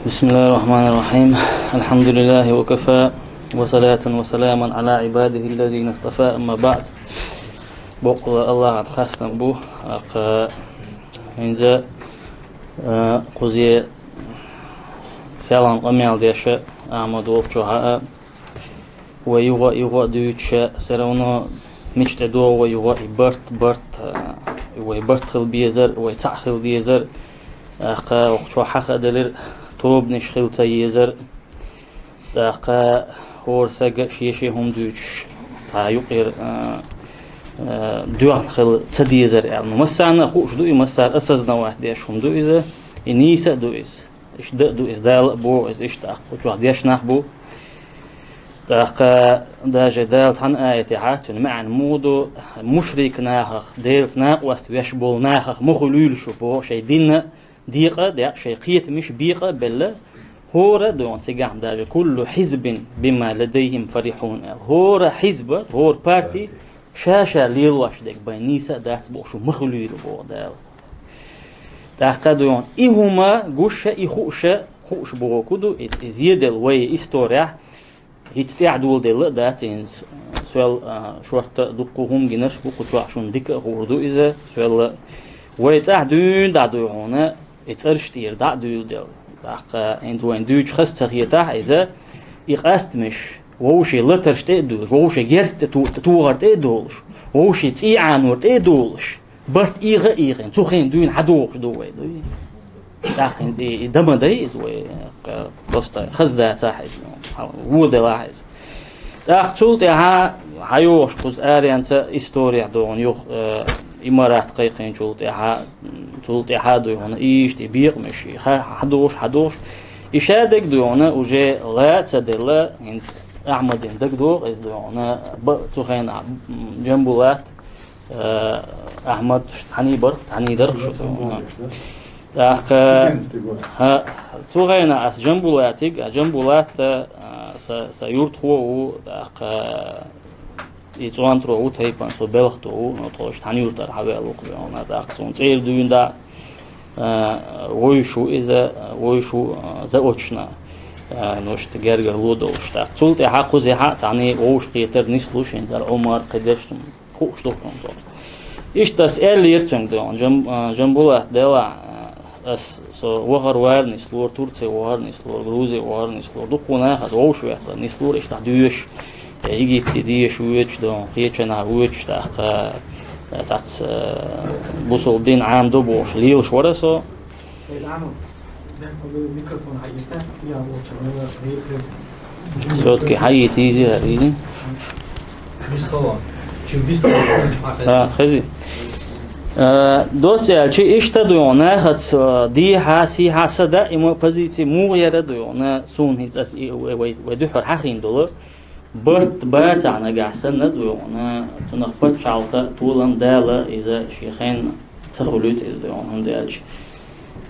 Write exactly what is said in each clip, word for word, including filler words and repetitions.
بسم الله الرحمن الرحيم. الحمد لله وكفى، وصلاة وسلاما على عباده الذين اصطفى، أما بعد. Боккъала Аллахьа хастам бу, акха хӀинца, а, кхузе селхан къамел деша Ахьмад волчу хьаа. Вай юха, юха дуьйцуша, всё равно мича тӀе догӀу вай юха, и барт, барт, а, вай барт хила безар, вай цхьаъ хила дезар, тӀаккха вокху чохь хьаха делира, тобанаш хила ца езар, тӀаккха хӀора сага шен-шен хӀума дуьйцуш, цхьа юкъера, а, а, доьхна хила ца дезар аьлла. Ну, массарна а хууш ду и, массара осознавать деш хӀума ду иза, и нийса а ду иза. Иштта дан а ду иза, Дала а боху иза, иштта тӀаккха кху чохь деш нах бу. ТӀаккха даже Дала цхьана аятехь цуьнан маьӀна муха ду, мушрик нахах, Делаца накъост веш болу нахах ма хуьлийла шу боху, шайн динна декъа а декъа, шайн кхетамаш бекъа а белла, хӀора а ду хьуна цигахь даже, «Куллу хьизбин бима ладайхим фарихьун», аьлла. ХӀора хьизба, хӀора парти ша-ша лелош дерг бен нийса а дац боху, шу ма хуьлийла боху Дала. ТӀаккха а ду хьуна и хӀума гуш а, и хууш а, хууш бохург ду, и, и зеделла вай исторехь, хӀинца тӀаьхьа доладелла а дац хӀинца. Соьл, а, шортта а дуккха хӀума гинарш бу кху чохь, шуна дика а хуур ду иза, соьлла. Вай цӀахь дуьйна дӀа ду хьуна, и цӀераш тӀера дӀа а дуьйладелла. ТӀаккха хӀинца вайна дуьйцуш хаза ца хетахь иза, и къастамаш вовшийн латарш тӀе а дуьйлуш, вовшийн герз тӀе ту-, тохар тӀе а долуш, вовшийн цӀий Ӏанор тӀе а долуш, барт ийгӀа а ийгӀина, цу хенахь дуьйна хьадогӀуш ду вай, дуй? ТӀаккха хӀинца и, и дан ма дай иза вай, э, просто хаза дацахь иза, вон делахь иза. ТӀаккха цул тӀаьхьа хьайогӀуш кхуза аренца история ду хьуна юха, э, имарат кхайкхинчул тӀаьхьа, м, цул тӀаьхьа ду хьуна иштта и бекъамаш, и ха-, хьадогӀуш, хьадогӀуш. И шадерг ду хьуна уже ла а ца делла, хӀинца Ахьмадина дагадогӀу иза ду хьуна, ба-, цу хенахь, м, Джамбулат, Э, Ахьмад цхьаьний барх, цхьаьний дарх шу. ТӀаккха, хӀа, цу хенахь ас Джамбулатиг, а Джамбулат, а, са, са юртахо а ву, тӀаккха и цӀонтаро ву тайпана, со белхато ву, но тхо иштта цхьана юьртара хьаваьлла ву-кх вай хьуна, тӀаккха суна цӀера дуьйна дӀа, а, вуьйш ву иза, вуьйш ву, а, заочно, а, ну, иштта гергарло долуш. ТӀаккха цул тӀаьхьа кхузахь а цхьаьний вовшахкхетар нислуш, хӀинца Ӏумар, кхидерш хууш ду хьуна тхо. Иштта ас аьллера цуьнга ду хьуна, Джам-, а, Джамбулат, делахь, а, ас, со вахар вара нислора, Турце вахар нислора, Грузе вахар нислора, дуккха нахаца вовшахветтар нислора, иштта доьшуш, э, Египте деша воьдуш ду хьуна, кхечанхьа воьдуш, тӀаккха, э, цхьацца, э, бусалба дин Ӏамадо бохуш лелаш вара со. Сайд Ахьмад, дай хьо микрофон хьаийца, я волча вала вехрез. Всё-таки хьаийца иза, иза. Бистова. Чу бистова, хьа хеза. А, хези. А, доцца аьлча, иштта ду хьуна нахаца, а, дехьа, сехьа, са даима позици муха яра ду хьуна, суна хӀинца ас и, вай, вай, вай дуьххьара хьахийна долу. Барт бацахь нагахь санна ду хьуна, цунах пачхьалкха толам дала иза шен хенна ца хуьлуьйту иза ду хьуна, хӀунда аьлча.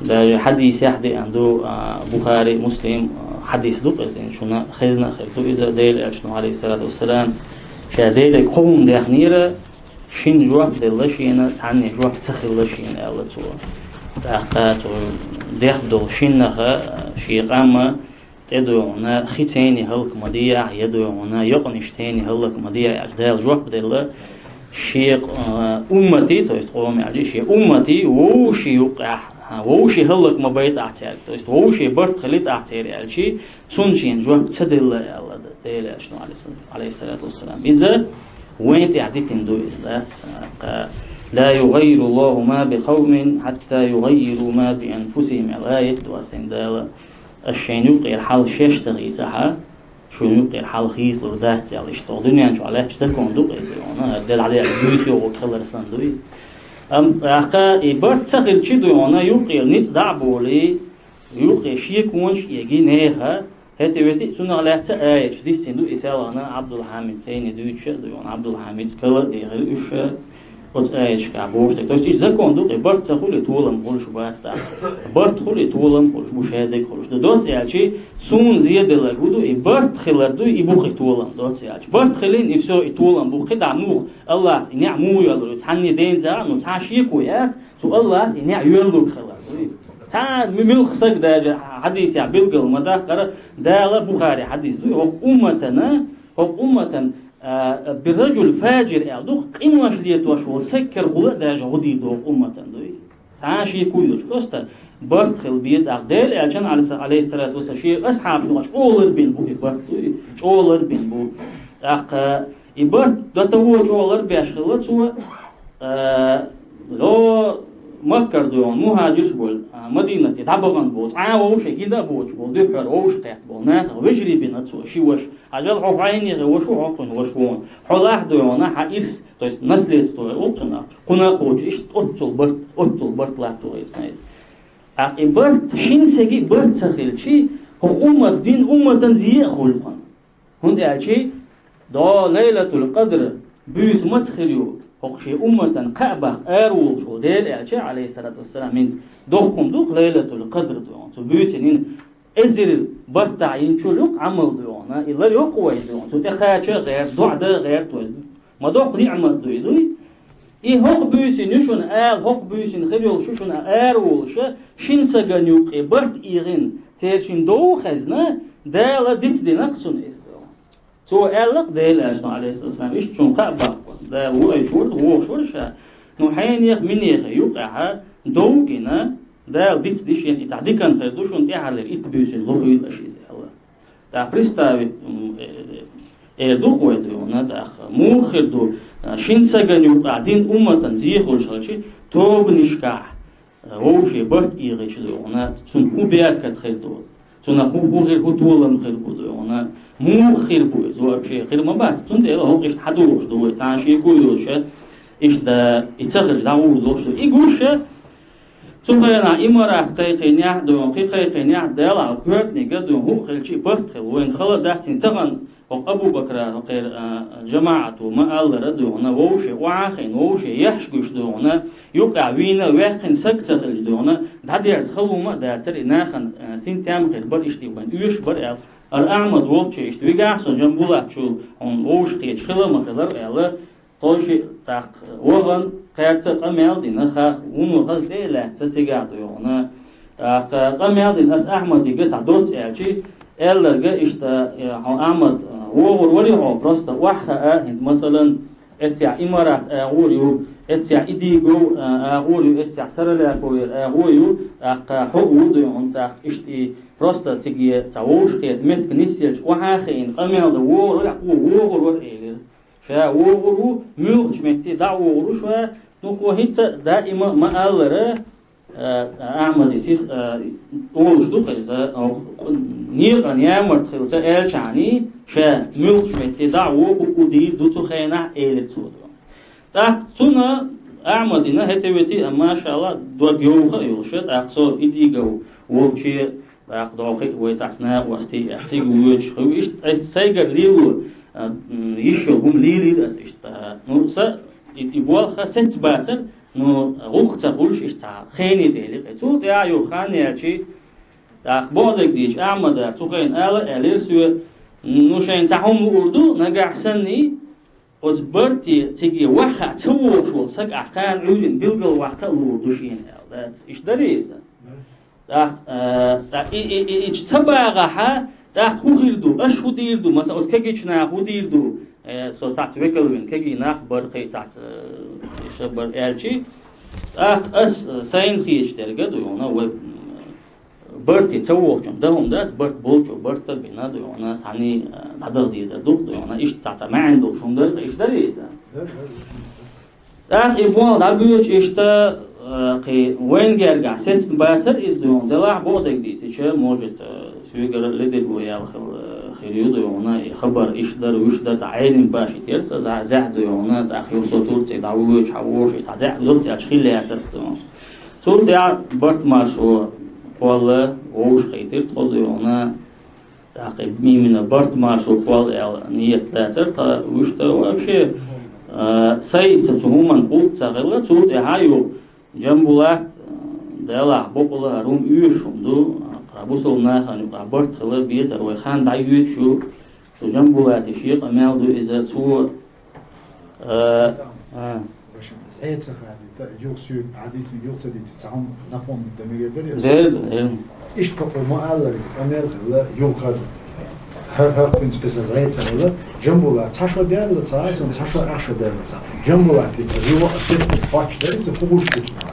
Даже хьадисехь деана ду, а, Бухари, Муслим, а, хьадис ду-кх иза, шуна хезна а хир ду иза, Делан Элчано, алейхиссалату вассалам, ша Деле кхо хӀума дехнера, шина жоп делла шена, цхьанне жоп ца хилла шена, аьлла цо. ТӀаккха цо дехна долу шиннах, а, шен къамма тӀе ду хьуна хи церан хӀаллак ма дехьа, я ду хьуна йокъанаш церан хӀаллак ма дехьа аьлча, Дала жоп делла, шен, а, уммати, то есть къоме аьлча, шен уммати вовши юккъехь, а, вовши хӀаллак ма байтахь цаьрга, то есть вовши барт хилийтахь церан аьлча, цунна шена жоп ца делла аьлла Делан Элчано, алейхиссалату вассалам. Иза вайн тӀехь дитина ду иза, дац, а, кха, «Ла югаййируллаху ма би къавмин хьатта югаййиру ма би анфусихим», аьлла аят ду ас Дала. Ас шайна юккъера хьал шаьш ца хийцахь, шуна юккъера хьал хийцалур дац аьлла. Иштта дуьнен чохь лаьтташ закон ду-кх иза, хӀара де дӀадаьлла буьйса йогӀург хилар санна дуй. Амма тӀаккха и барт ца хилча ду хьуна, юккъера ницкъ дӀа а болий, юккъе шеконаш а эгий нехан, хӀетте-ветте а цунах лаьцна аяташ диссина ду, и селхана Ӏабдулхьамид цӀена дуьйцуш а ду хьуна, Ӏабдулхьамид кала а дехира уьш, оцу аяташкахь бохуш дерг. То есть и закон ду-кх, и барт ца хуьлий, толам хуьлуш бац тӀаккха. Барт хуьлий, толам хуьлуш бу, шадерг хуьлуш ду. Доцца аьлча, суна зеделларг хӀун ду, и барт хилар дуй, и бу-кх и толам, доцца аьлча. Барт хилийна, и всё, и толам бу-кх, кхидӀа муха, Аллахьас и неӀ муха йоьллур ю, цхьанне ден загӀа, ну, цхьа шеко яц, цу Аллахьас и неӀ йоьллург хилар дуй. Цхьа м-, муьлхха саг даже хьадисехь билгал ма даккхара, Дала, Бухари хьадис ду, хӀокху умматана, хӀокху умматан, а, бираджул фаджир аьлла ду, къинош летош волу саг кара хула а даже гӀо дийр ду хӀокху умматан дуй. Цхьа а шеко йолуш, просто барт хила беза. ТӀаккха Делан Элчан, алейхиссалату вассалам, шен асхьабашна чӀогӀа ларбина бу и барт дуй, чӀогӀа ларбина бу. ТӀаккха и барт до того чӀогӀа ларбеш хилла цо, а, ло Маккара дуй хьуна, мухӀажирш болу, а, Мадинате дӀабахана болу, цхьа а вовшех гина а боцуш болу, дуьххьара вовшахкхетта болу нахах вежарий бина цо, ши ваша. Хьажал, хьо хьайнехе ваша ву, хьо кхуьнан ваша ву хьуна. Хьо лахь дуй хьуна, хьан ирс, то есть наследство ву кхуьнан, кхуна а кхочуш, иштта оццул барт, оццул барт латтор ду иза. ТӀаккха и барт, шина саги а барт ца хилчи, хӀокху уммат дин умматан зе а хуьлу кхуьнан. ХӀунда аьлча до Лайлатул Къадр буьйса маца хир ю, хӀокху шен умматан кхаъ баккха араволуш волу Делан Элча, алейхиссалату вассалам, хӀинца доккха хӀума ду-кх Лайлатул Къадр дуй хьуна. Цу буьйсанна эзар баттахь йинчул юкъа Ӏамал дуй хьуна, и лар йоккху вай дуй хьуна, цу тӀе кхача а гӀерта, доӀа дан а гӀерта вай. Ма доккха ниӀмат ду и дуй. И хӀокху буьйсанна ю шуна ала, хӀокху буьйсанна хир йолуш ю шуна араволуша, шина сагана юккъе барт ийгӀина, церан шина дов а хезна, Дала дицдина-кх цунна иза. Цо аьлла-кх Делан Элчано, алейхиссалам, иштта шуна кхаъ баккха, Дала вуьйцуш вара, вогӀуш вара ша. Ну, хьенех, минех юкъахь дов а гина, Дала дицди шена, и цхьа диканна хир ду шуна, тӀаьххьарлера итт буьйсанна лохуьйла аша иза аьлла. ТӀаккха представить, м, э, э, эр ду-кх вай дуй хьуна, тӀаккха муха хир ду, а, шина сагана юкъахь дин умматан зе хуьлуш хилчи, тобанашкахь, а, вовшийн барт ийгӀича дуй хьуна, цунна хӀун беркат хир ду, цунах хӀун, хӀун хир, хӀун толам хир бу дуй хьуна, муха хир бу иза вообще, хир ма бац, цундела хӀокху иштта хьадогӀуш ду вай, цхьа а шеко йолуша, иштта и ца хилча дӀагӀур долуш ду. И гуша, Цу хенахь имарат кхайкхийнехь а дуй хьуна, кхин кхайкхийнехь а, Делахь коьртаниг а дуй хьуна, хӀуъа хилчи а барт хила, вайна хала дац хӀинца тахана, хӀокху Абу-Бакра, хӀокхеран, а, жамаӀато ма-аллара дуй хьуна, вовшийн охьа а хиъна, вовшийн яххьаш гуш дуй хьуна, юкъахь вийна а ваьккхина саг ца хилча дуй хьуна, дӀадерза хала хӀума а дацара, и нахана, а, синтем а хир бара, иштта вайна оьшуш бара аьлла. Ара Ахьмад волчу иштта вигахь а со Джамбулатчул хьуна вовшахкхеташ хила а ма хилара аьлла, Тхойшиъ тӀаккха вахана, кхаьрца а къамел а дина, хах вуно хаза тӀе а лаьцна цигахь дуй хьуна. ТӀаккха къамел а дина, ас Ахьмадига цхьа доцца аьлчи, аьлларга иштта, э, хьо Ахьмад, э, вогӀур варий хьо, просто охьахаа, хӀинца, масалан, эццехь имарат агӀор ю, эццехь Идигов, э, агӀор ю, эццехь Сараляков яра агӀо ю, тӀаккха хьо а ву дуй хьуна, тӀаккха иштта и просто циге цхьа вовшахкхета меттиг нисъелча охьа а хиъна, къамел дан вогӀур варий, тхо вогӀур вара элира. Ша вогӀур ву, муьлххачу метте дӀа а вогӀур ву ша, ну, хӀинца а даима а ма-аллара, а, Ахьмаде сих-, а, олуш ду-кх иза, а, некъан ямарта хилла ца аьлчахьаний, ша муьлххачу метте дӀа а вогӀу, хӀуъа дийр ду цу хенахь, элира цо. ТӀаккха цунна Ахьмадина хӀета-вета а, машалла, дог йовха а йолуша, тӀаккха со Идигов волче, тӀаккха дӀахо хиъна вай цхьацца накъостий, цига воьдуш хилла, иштта ас сайгара лело, а, м, йиш йолу хӀума лелийра ас иштта. Ну, сан и, и болх сецна бацара, ну, гӀуллакх ца хуьлуш, иштта цхьа хене дели кхин. Цул тӀаьхьа юха хан яьлчи, тӀаккха бакъдерг дийцича, Ахьмада цу хенахь ала а аьллера соьга, ну, шайна цхьа хӀума луур ду, нагахь санний, оцу барте циге охьахаа ца вогӀуш волу саг ахь кхана Ӏуьйранна билггал ваккха а луур ду шена аьлла, дац. Иштта дарий иза? ТӀаккха, а, тӀаккха и, и, и, и ца багӀахь, тӀаккха хӀун хир ду, аша хӀун дийр ду, масала, оцу кегийчу наха хӀун дийр ду, э, со цхьацца векал вина кегий нах бара, кхин цхьацца, э, иша бара аьлчи, тӀаккха ас, э, сайна хеташ дерг а ду, хьуна, вай, м, барте ца вогӀучунна дан хӀума дац, барт болчо барт а бина, ду, хьуна, цхьаьний, э, дӀадаха дезар ду, ду, хьуна, иштта цхьа, цхьа маьӀна долуш хӀума дара, иштта дарий иза? ТӀаккха и болх дӀабоьдуш иштта, э, кхин вайна гергахь сецна бацара иза, дуй хьуна, делахь бакъдерг дийцича, может, э, соьгара ледарло яьлла хила, э, хир ю, дуй хьуна, и хабар иштта дара, вуьшта дара, тӀаккха Ӏелим башийтира сан зӀа-, зӀе, дуй хьуна, тӀаккха юха со Турце дӀавоьдуш, хьан вогӀуш, и цхьа зӀе доцца аьлча хила лаьцара, дуй хьуна. Цул тӀаьхьа барт маршо кхолла вовшахкхийтира тхо, дуй хьуна. ТӀаккха именно барт маршо кхолла аьлла ниет дацара тхан вуьшта вообще, а, сайца цу хӀуманна гӀуллакх ца хилла, цул тӀаьхьа ю Джамбулат, а, делахь бакъ а хӀара хӀума оьшуш хӀума ду, а, бусалба нахана юкъахь барт хила безар, вай хан дӀайоьдуш ю, цу Джамбулате шен къамел ду иза, цо, а, а, ЗӀе ца хадийта, юха соьга Ӏадийцина, юха ца дийцина, цхьа хӀума напомнить дан мегар дарий аса? Дер, дер. Иштта кхо ма аллара, къамел хилла, юха хадийта. ХӀара, хӀара принципе аса зӀе ца хилла, Джамбулат цхьа шо даьлла цхьа, сан цхьа шо ах шо даьлла цхьа. Джамбулат тӀе юха а сестра кхоачаш дара, иза хӀу гуш ду цунах.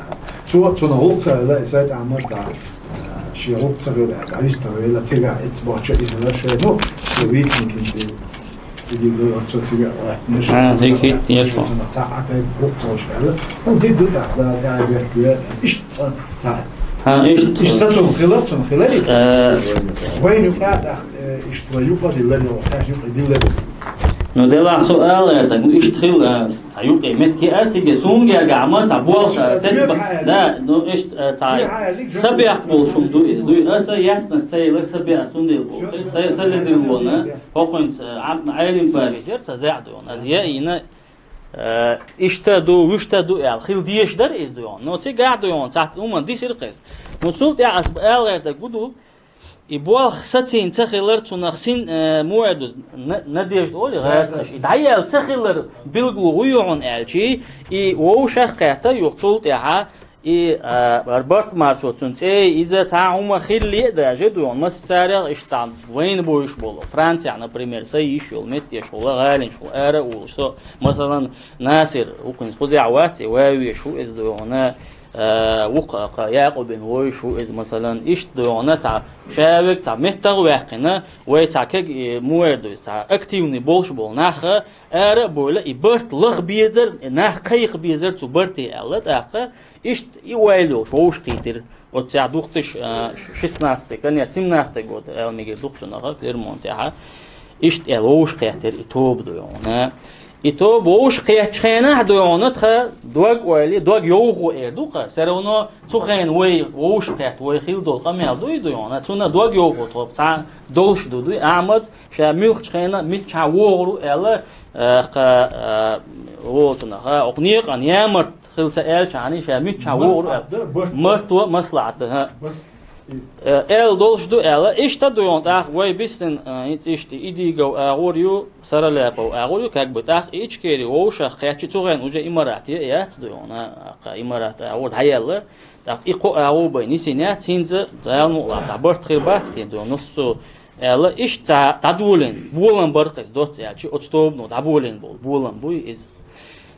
Цо, цунах гӀуллакх ца хилла, и Сайд Ахьмад да, шен гӀуллакх ца хилла, дӀависта вела, цига эцбача и хилар шоай, ну, шо вицин кинти. Иди ду, цо цига латтнеш. А, хик, хик, теш. Цунах цхьа хьатӀай гӀуллакх ца хилча аьлла. Ну, ди ду тӀаккха, да, тӀа а бехке, иштта цхьа, цхьа. А, иштта. Иштта цунах хилар, цунах хилар. Э. Вайна юкъа тӀаккха, э, иштта вай юкъа диллар, йо, хаш юкъа диллар. Ну, делахь со ала, так, ну, иштта хила, а, цхьа юкъе метке а цига, сунга гама, цхьа болх, а, тетба, да, ну, иштта, а, цхьа сабехк болуш хӀума ду, ду, аса ясно, ца елар сабехк, цундела болх. Ца, ца ледир вона, хӀокхуьнца, а, Ӏелим парис яр, ца зӀе ду вона. Аз я ина, а, иштта ду, вуьшта ду аьлла, хила дезаш дара иза ду вона. Но цигахь ду вона, цхьа хӀума дисира кхеза. Но цул тӀаьхьа ас ала гӀерта гу ду, и болх сацийна ца хилар цунах син, э, муӀаду на-, надежда оли гӀазкхаш. И дӀаяьлла ца хилар билгало гӀу ю хьуна аьлчи, и вовшах кхетта юха цул тӀаьхьа, и, а, бар-, барт маршо цун цӀе, иза цхьа хӀума хилли а даже ду, массарех иштта вайна буйш болу. Францехь, например, са йиш йолу меттеш хула, гӀалинаш хула, ара а улуш. Со, масалан, Насир, укхунца кхузехь вац, и вай веш ву иза ду хьуна, а, вукха, кха, Якъубин вовш ву иза, масалан, иштта ду хьуна, цхьа шавиг, цхьа меттах а ваьккхина, вай цхьа кег, э, муэр ду, цхьа активный болуш болу нах, ара а бойла, и барт лаха безар, и нах кхайкха безар цу барте аьлла, тӀаккха, иштта и ойла йолуш вовшахкхийтира. Оццехь две тысячи шестнадцатый, конец семнадцатый год, аьлла мегар ду-кх цунах, Клермонтехьа. Иштта аьлла вовшахкхеттира и тоба ду хьуна. И тоба вовшахкхеттачу хенахь ду хьуна тхан дог ойла, дог йовхо эр ду-кх, всё равно цу хенахь вай вовшахкхетта, вай хила долу къамел дуй ду хьуна. Цунна дог йовхо тхо цхьа долуш ду дуй, Ахьмад, ша муьлххачу хенахь миччахьа вогӀур ву аьлла, а, кха, а, волчунах, а, окху некъан ямарт хила ца аьлчахьана, ша миччахьа вогӀур ву аьлла. Марто маслахьат дан, хӀа. Э, аьлла долуш ду аьлла, иштта ду хьуна тӀаккха вай биснина, а, хӀинца иштта и Дигов агӀор ю, Саралепов агӀор ю, как бы тӀаккха и Ичкери вовшах кхаьччи, цу хенахь уже имарат е а яц ду хьуна, кха имарат агӀор дӀаяьлла, тӀаккха и кхо агӀо бай нисина яц, хӀинца Дала мукъ лахь цхьа барт хир бац те ду хьуна, нуссо аьлла, иштта цхьа дӀадолийна, болам бара кхеза доцца аьлчи, оцу тобано дӀаболийна болу болам буй иза.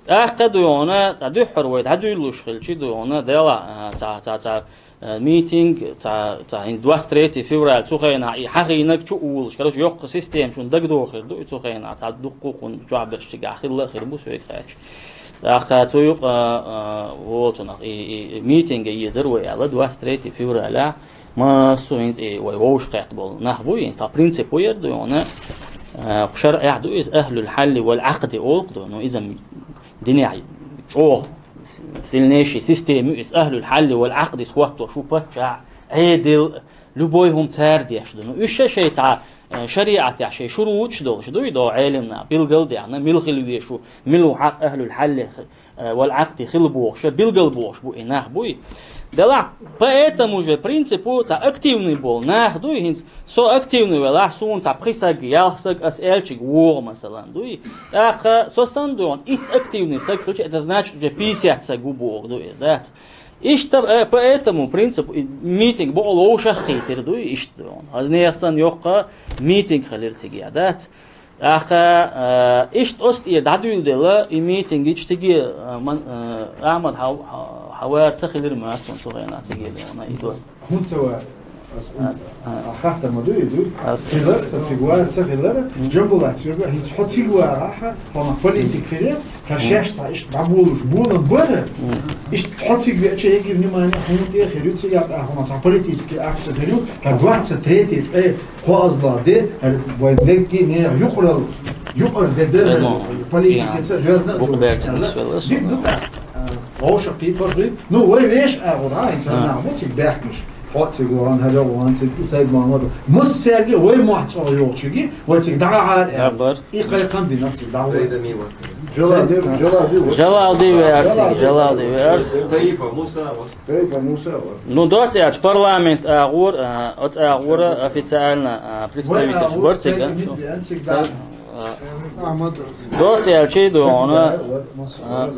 ТӀаккха ду хьуна, ткъа дуьххьара вай дӀадуьйлуш хилчи ду хьуна, дела, а, цхьа, цхьа, цхьа, а, митинг, цхьа, цхьа, хӀинца двадцать третье февраль цу хенахь и хьахийнарг чу а волуш, короче, йоккха система шуна дагадогӀур ду и цу хенахь, цхьа дуккха а хӀума чохь берш цигахь хилла а хир бу соьга хаьттича. ТӀаккха цу юкъа, а, волчунах и, и, и митинге езар вай аьлла, двадцать третье февраля, массо а хӀинца и вай вовшахкхетта болу нах бу, хӀинца тхан принцип ву яр ду хьуна, а, кху шарӀехь ду иза, ахьлул хьалли вал Ӏакъди олу-кх ду, ну, иза динехь чӀогӀа сильнейший система ю иза, ахьлул хьалли вал Ӏакъди, иза хӀоттош ву паччахь, Ӏедал, любой хӀума цара деш ду. Ну, уьш ша шайн цхьа, э, шариӀатехь шайн шуруташ долуш ду, и до Ӏелимна билгал а даьхна, мила хила везаш ву, мила ву хьакъ ахьлул хьалли, э, вал Ӏакъди хила бохуш, ша билгал бохуш бу и нах буй. Делахь, по этому же принципу цхьа активный болу нах дуй, хӀинца со активный велахь, суна цхьа пхи саг, ялх саг ас аьллачиг вогӀу, масалан, дуй. ТӀаккха со санна ду хьуна итт активный саг хилча, это значит, уже пятьдесят саг ву боху ду иза, дац? Иштта, э, по этому принципу и митинг бакъал вовшахкхийтира дуй, иштта ду хьуна. Хаза нехан санна йоккха митинг хилира цига, дац? ТӀаккха, э, иштта оцу тӀера дӀадуьйладелла и митинг, иштта циге, э, ман, э, Ахьмад хьа-, хьа-, хьан вара ца хилира моьтту цу хенахь циге ду хьуна и ду. ХӀунда ца вара? Ас хӀинца, а, хаттар ма ду и ду. Хилар, сан цига вара ца хилара, Джамбулат соьга, хӀинца хьо цига варахь, хьо ма политик хире, тхан шаьш цхьа иштта дӀаболуш болам бара. Иштта хьо цига веача, эгий внимание хьуна тӀе а хир ю, цига тӀаккха хьуна цхьа политический акция хир ю, тхан двадцать третий ткъе кхоазлахь де, хӀара вай дерриге нехан юкъаралла, юкъара де дара, политикаца доьзна а ду. Дика ду тӀаккха, а, вовшах кхийтош хир. Ну, вай вешан агӀор, хӀа, хӀинца нах бу цига баьхкинарш. Хьо цига вахана, хӀара вахана цига, и сайга ма ма ду. Массаьрга а вай мотт цӀогӀа йохучуьга, вай цига дӀагӀахьара аьлла. И кхайкхам бина цига дӀагӀахьара. Джалалди, Джалалди веар цига, Джалалди веар. Таифа Муса веар. Таифа Муса веар. Ну, доццу аьлча, парламент агӀор, а, оцу агӀора официально, а, представительш бар цига. Вай агӀор, цига мит веан цига дӀа. Доц аьлчи дуй хьуна,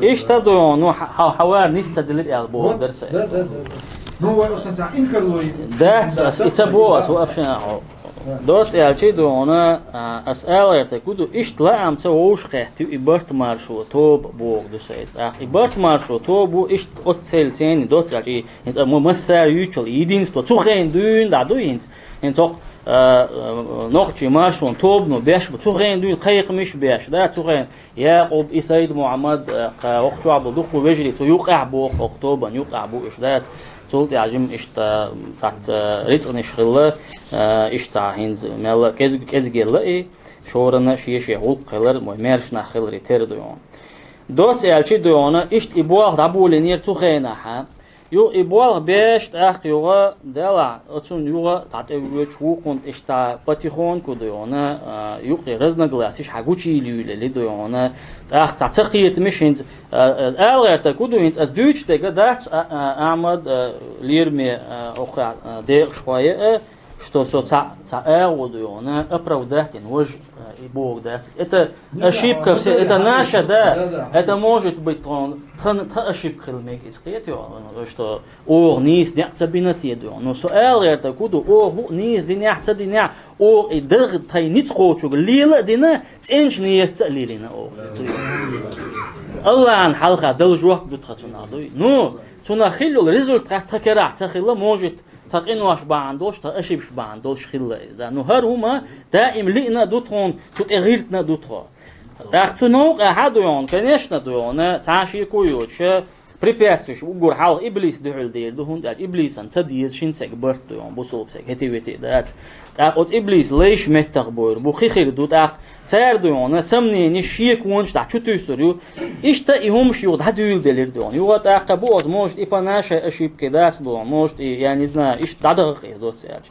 иштта дуй хьуна, ну, хьа-, хьа-, хьавар нисса дили аьл боху дара са. Ну, вай осан ца инкарлой. Дац, ас и ца боху, ас вообще ахьо. Доц аьлчи дуй хьуна, а, ас ала гӀертарг хӀу ду, иштта лаам ца вовш кхеттив и барт маршо тоба боху ду сайца. ТӀаккха и барт маршо тоба бу, иштта оццел цени доц аьлчи, хӀинца ма-, массара юьйчул единство, цу хен дуьйна да дуй хӀинца. ХӀинца хӀокху, а, а, нохчий маршон тобано беш бу, цу хен дуьйна кхайкхамаш беш, да, цу хен Якъуб, и Сайд-Мухьаммад, а, кха, хӀокху чохь бу дуккха вежарий, цу юкъехь боху, хӀокху тобанна юкъехь бу уьш, дац. Цул тӀаьхьа жима иштта, м, цхьацца рицкъанаш хилла, а, иштта хӀинца мелла кӀезиг-, кӀезигелла и, шорана шен-шен гӀуллакх хилар, мо маьрша нах хиларе тера дуй хьуна. Доц аьлчи дуй хьуна, иштта и болх дӀаболийнера цу хенахь, а. Юха и болх беш, тӀаккха юха, делахь, оцунна юха дӀатӀевоьдуш вукхунна иштта потихоньку дуй хьуна, а, юкъе разногласиш хьан гучуйийла юьйлали дуй хьуна. ТӀаккха цхьа ца кхетамаш хӀинца, а, а, ала гӀертарг хӀу ду хӀинца, ас дуьйцуш дерг дац, а, а, Ахьмад, а, лераме, а, охьа, а, декъашхой а, что со цхьа, цхьа агӀо дуй хьуна, оправдать йина важа, а, и боху дац. Это ошибка, все, это наша, да. Это может быть, тхо, тхан, тхан ошибка хила мега иза, кхетий, что оха нийса некъ ца бина те дуй хьуна. Но со ала гӀертарг хӀу ду, оха бу нийса динехь, ца динехь, оха и дагӀа тхайн ницкъ кхочург лела а дина, цӀеначу нийятца а лелийна оха. Аллахьан хьалха дала жоп ду тхан цунах дуй. Ну, цунах хилла йолу результат тхан карахь ца хилла, может, тхан къинош бахьана долуш, тхан ошибкаш бахьана долуш хилла иза, да. Ну, хӀара хӀума даим лиъна а ду тхуна, цу тӀе гӀиртина а ду тхо. ТӀаккха цу новкъа хьан дуй хьуна, конечно, дуй хьуна, цхьа шеко йоцуш, препятствуеш уггар хьалха иблис дуьхьал дийр ду, хӀунда аьлча иблисан ца деза шина сага барт дуй хьуна, бусулба сага, хӀетий-ветий дац. ТӀаккха оцу иблис лайш меттах бойр бу, хи хир ду, тӀаккха цара дуй хьуна, сомненеш, шеконаш дӀа чу туьйсур ю. Иштта и хӀумаш юха дӀадуьйладелира дуй хьуна. Юха тӀаккха бу оцу, может, и по нашей ошибке дац боху, может, и, я не знаю, иштта дӀадахар хир доц аьлча.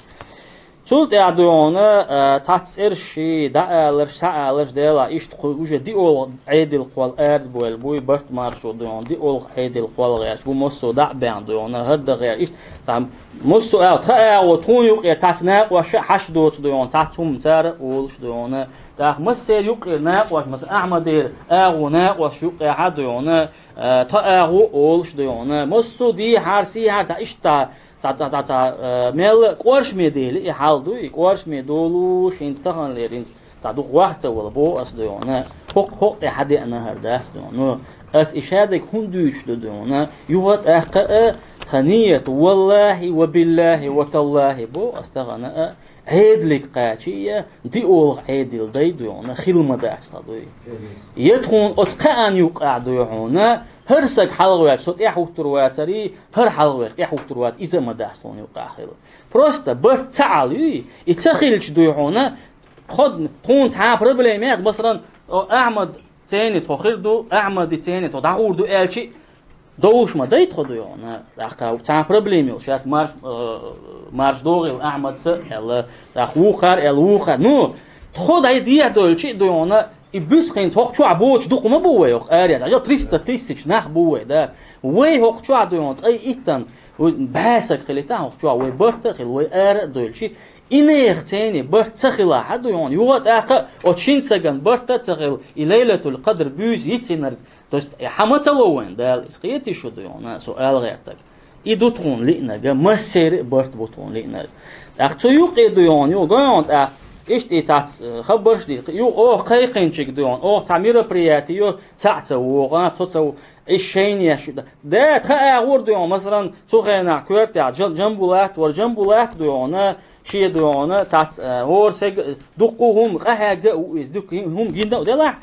Цул тӀаьхьа дуй хьуна, а, цхьацца цӀерш ши, дӀааларш, схьааларш, делахь, иштта кху уже диъолгӀа Ӏедал кхолла арабевлла буй, барт маршо дуй хьуна, диъолгӀа Ӏедал кхолла гӀерташ бу, массо а дӀа а баьхна дуй хьуна, хӀара дан гӀерташ, иштта цхьа массо а аьлла, тхан агӀо тхуна юкъера цхьацца накъош а хьашт доцу дуй хьуна, цхьацца хӀума цара а олуш дуй хьуна, тӀаккха массеран юкъера накъош, масала, Ахьмадера агӀо накъош юккъехь а дуй хьуна, а, тхан агӀо а олуш дуй хьуна, массо а дийхьара, сийхьара цхьа иштта цхьа, цхьа, цхьа, цхьа, э, мел а кӀоршаме дели и хьал дуй, и кӀоршаме долуш, хӀинца таханлера хӀинца цхьа дукха ваха ца вала боху ас дуй хьуна, хӀокху, хӀокху тӀе хьан деана хӀара дац дуй хьуна. Ну, ас и шадерг хӀунда дуьйцуш ду дуй хьуна, юха а тӀаккха а, тхан нийят, валлахӀи, ва биллахӀи, ва таллахӀи боху ас тахана а, Ӏедале кхачий а, диъолгӀа Ӏедал дай дуй хьуна, хила ма дац тхан дуй. Я тхуна оцу кхаанна юккъехь дуй хьуна, хӀара саг хьалхаваьлча со тӀаьхьахӀуттур вацарий, хӀара хьалхаваьлча тӀаьхьахӀуттур вац, иза а ма дац тхуна юккъехь хила. Просто барт ца Ӏалуй, и ца хилча дуй хьуна, тхо, тхуна цхьа а проблема яц, масалан, о, Ахьмад цӀене тхо хир ду, Ахьмади цӀене тхо дӀагӀур ду аьлчи, довлуш ма дай тхо дуй хьуна. ТӀаккха цхьа проблема йолуш яц, марш, э, марш догӀийла Ахьмадца аьлла, тӀаккха вукхара аьлла, вукхара. Ну, тхо дай дехьа дойлчи а дуй хьуна, и буьсхинца хӀокху чохь боцуш дукха ма бу вай, хӀокху арахь. Ажал триста тысяч нах бу вай, да. Вай хӀокху чохь дуй хьуна, цкъа иттан, вай бӀе саг хилийтахь хӀокху чохь, вай барт а хила, вай ара а дойлчи, и нехан цӀене барт ца хилахь а дуй хьуна, юха а тӀаккха а оцу шина сагана барт а ца хила, и Лайлатул-Къадр буьйса йицйинарг, то есть, и хьан ма ца ло вайн Дала, иза кхетий шу дуй хьуна, со ала гӀертарг. И ду тхуна лиънарг, массеран а барт бу тхуна лиънарг. ТӀаккха цу юкъе дуй хьуна, юха гой хьуна тӀаккха, иштта и цхьацца, э, хабарш дийца, юха оха кхайкхинчиг дуй хьуна, оха цхьа мероприяти йо, цхьаъ ца вогӀа, цо ца во-, и шайнеш ю. Да, тхан агӀор дуй хьуна, масалан, цу хенахь коьртехь Джа-, Джамбулат вара, Джамбулат дуй хьуна, шен дуй хьуна, цхьацца, э, хӀора сага дуккха а хӀума къахьегна а ву иза, дуккха хӀума гина а делахь,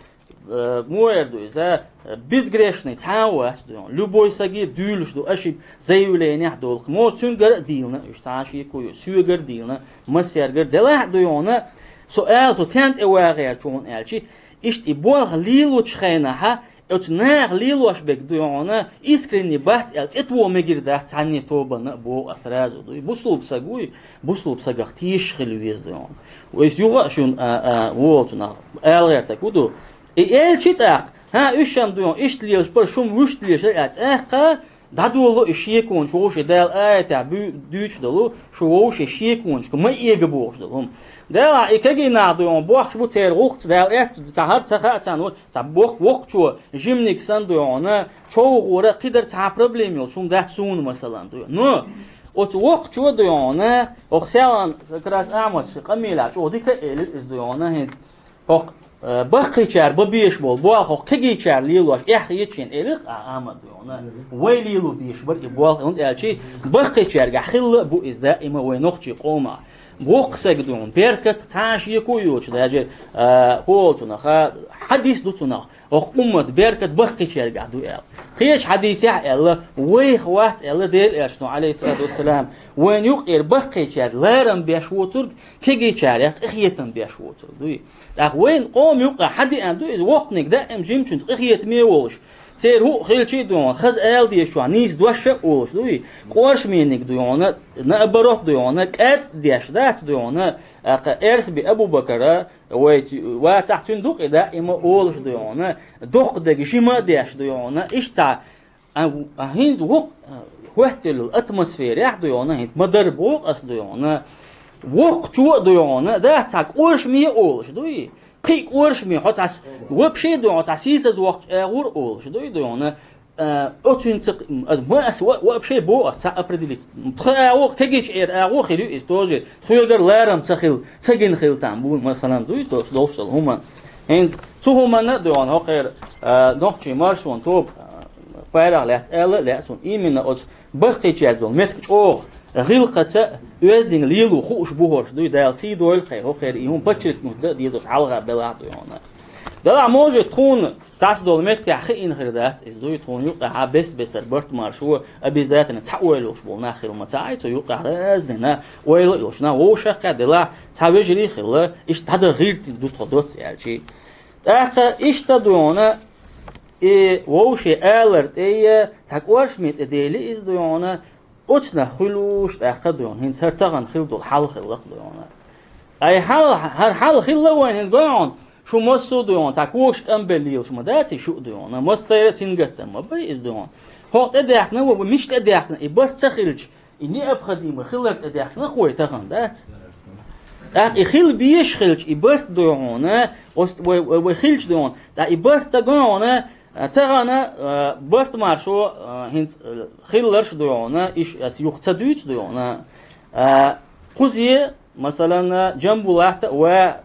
э, муха эр ду иза, э, безгрешный цхьа а вац дуй хьуна. Любой сагий дуьйлуш ду, ошибка, заявленехь долу. Муха цуьнгара а дийлина уьш, цхьа а шеко ю, соьгара а дийлина, массаьргара а делахь а дуй хьуна, со ала, со тен тӀе вагӀерчу хьуна аьлчи, иштта и болх лелочу хенахьа, оцу наха лелош берг дуй хьуна, искренне бац аьлла, цӀе тоха мегар дац цхьанне тобанна а боху ас сразу дуй. Бусулба саг вуй, бусулба сагах тешаш хила веза дуй хьуна. Вайса юха а шуна, а, а, волчунах ала гӀертарг хӀу ду. И элчи тӀаккха, хӀан, уьш-м дуй хьуна, иштта лелаш бара, шу-м вуьшта лелаш дара аьлла, тӀаккха ДӀадолу и шеконаш вовше Дала аятехь буь-, дуьйцуш долу, шу вовше шеконашка ма эга бохуш долу хӀума. Дала и кегий нах дуй хьуна бохкуш бу церан гӀуллакхца Дала аьтту ца хӀара ца хаьа царна ву, ца боккха воккхачо жиманиг санна дуй хьуна, чов гӀора кхидара цхьа проблема йолуш хӀума дац суна масалан дуй. Но оцу воккхачо дуй хьуна, оха селан как раз Ахьмад ши къамелехь чӀогӀа дика а элира иза дуй хьуна хӀинца. ХӀокху, э, баккхийчара бан безаш болу болх хӀокху кегийчара лелош эхь хеташ шена элира-кх а Ахьмад дуй хьуна. Вай лело безаш бара и болх, хӀунда аьлча баккхийчаьргахь хилла а бу иза даима вай нохчийн къомах. Воккха саг дуй хьуна, беркат цхьа а шеко а йоцуш, даже, э, хӀоллачунах, хьадис ду цунах, хӀокху уммат беркат баккхийчаьргахь ду аьлла. Кхечу хьадисехь а аьлла, вайх вац аьлла Делан Элчано, Ӏалайхиссалату вассалам, вайна юкъера баккхийчаьрга ларам беш воцург, кегийчарех къинхетам беш воцург дуй. ТӀаккха вайн къоман юкъа хьан деана ду иза, воккханиг даим жимачуьнца къинхетаме а волуш, церан хӀуъа хилча а дуй хьуна, хаза ала дезачохь нийса дош а олуш дуй, къоршамениг дуй хьуна, наоборот дуй хьуна, кӀад а деш дац дуй хьуна, а, кха, Эрсби Абу-Бакара, вай ц-, вацахь цуьнан ду-кх и даима олуш дуй хьуна, доккха дерг жима а деш дуй хьуна, иштта цхьа А, а хӀинца вокху, а, хӀоьттина йолу атмосферехь дуй хьуна, хӀинца ма-дарра боху ас дуй хьуна, воккхачо а дуй хьуна, да, цхьа кӀоршаме а олуш дуй. Кхин а кӀоршаме, хьо цхьа с-, вообще дуй хьуна, цхьа сийсаз воккхачу агӀор а олуш дуй, дуй хьуна. А, оцуьнца кх-, м, ас, ма ас ва-, вообще боху ас, цхьа определиться. Тхан агӀо, кегийчу эр агӀо хир ю иза тоже. Тхоьгара ларам ца хила, ца гина хила там бу, масалан, дуй, долуш долуш долу хӀума. ХӀинца цу хӀуманна а дуй хьуна, хӀокхеран, а, нохчийн маршонан тоба, а, пайрах лаьцна аьлла а лаьа суна, именно оцу баккхийчаьрца долу меттиг чӀогӀа гӀиллакхаца а, оьздангалла лело хууш бу хӀорш дуй, Дала сий дойла кхайра, хӀокхеран и хӀума подчеркнуть дан а дезаш хьалха белахь дуй хьуна. Делахь, может, тхуна цхьацца долу меттехь хиъна хир дац иза дуй, тхуна юкъахь бес-бесара барт-маршо обязательно цхьа ойла йолуш болу нах хила ма ца Ӏай, цу юкъахь разный нах, ойла а йолуш нах, вовшахкхетта делахь, цхьа вежарий а хилла, иштта дӀадан гӀиртина ду тхо доцца аьлчий. ТӀаккха иштта дуй хьуна, и вовше алар тӀе а, цхьа кӀоршаме тӀе дели иза дуй хьуна, оцунах хуьлуш тӀаккха дуй хьуна, хӀинца хӀара тахана хила долу хьал хилла-кх дуй хьуна. Ай хьал, хӀара хьал хилла вайн хӀинца дуй хьуна, шу массо а дуй хьуна, цхьа когаш кӀамбелла лелаш ма дац и шу а дуй хьуна, массеран а сингаттам ма бай иза дуй хьуна. ХӀокху тӀедаьхкина вай, вай мича тӀедаьхкина, и барт ца хилча, и необходимо хилар тӀедаьхкина вай тахана, дац? ТӀаккха и хила безаш хилча, и барт дуй хьуна, ост-, вай, вай, вай хилча дуй хьуна, тӀаккха и барт даг дуй хьуна, а, тахана, а, барт-маршо, а, хӀинца, а, хилларш дуй хьуна, иш ас юха ца дуьйцу дуй хьуна. А, кхузе, масалан, Джамбулатта а ва,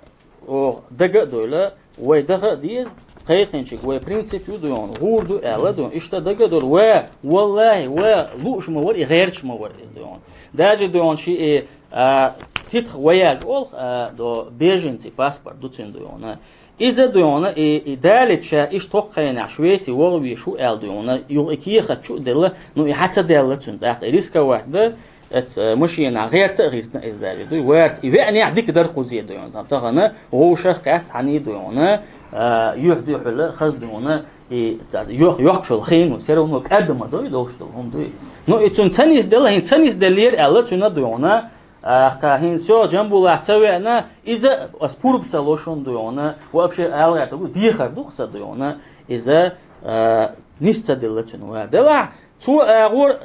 оха дага а дойла, вай даха а деза, кхайкхинчиг вай принцип ю дуй хьуна, гӀур ду аьлла дуй хьуна, иштта дага а дора, ва, валлахӀи, ва, лууш ма вара и, гӀерташ ма вара иза дуй хьуна. Даже дуй хьуна ши и, а, титха вояж олу, а, до беженцы паспорт ду цуьнан дуй хьуна. Иза дуй хьуна, и, и далийта ша иштта хӀокху хенахь Швеци вогӀу везаш ву аьлла дуй хьуна, юха и кехат чу а делла, ну, и хьа ца даьлла цуьнан тӀаккха, и рисковать дан, Эц, э, машенахь гӀерта а гӀиртина иза даже дуй, варта и веанехь дика дара кхузе дуй хьуна. Тахана вовшах кхетта цхьаьний дуй хьуна, э, юьхь-дуьхьал хаза дуй хьуна, и ца-, йох-, йоккхуш йолу хен ву, всё равно кӀадда ма дуй долуш долу хӀума дуй. Ну, и цунна ца нисделла, хӀинца ца нисделлера аьлла цуьнан дуй хьуна, а, кха, хӀинца всё, Джамбулат ца веана, иза ас пурба ца ло шуна дуй хьуна, вообще ала гӀерта ду, дехар ду-кх сан дуй хьуна, иза, а, нис ца делла цуьнан вар. Делахь, цо агӀор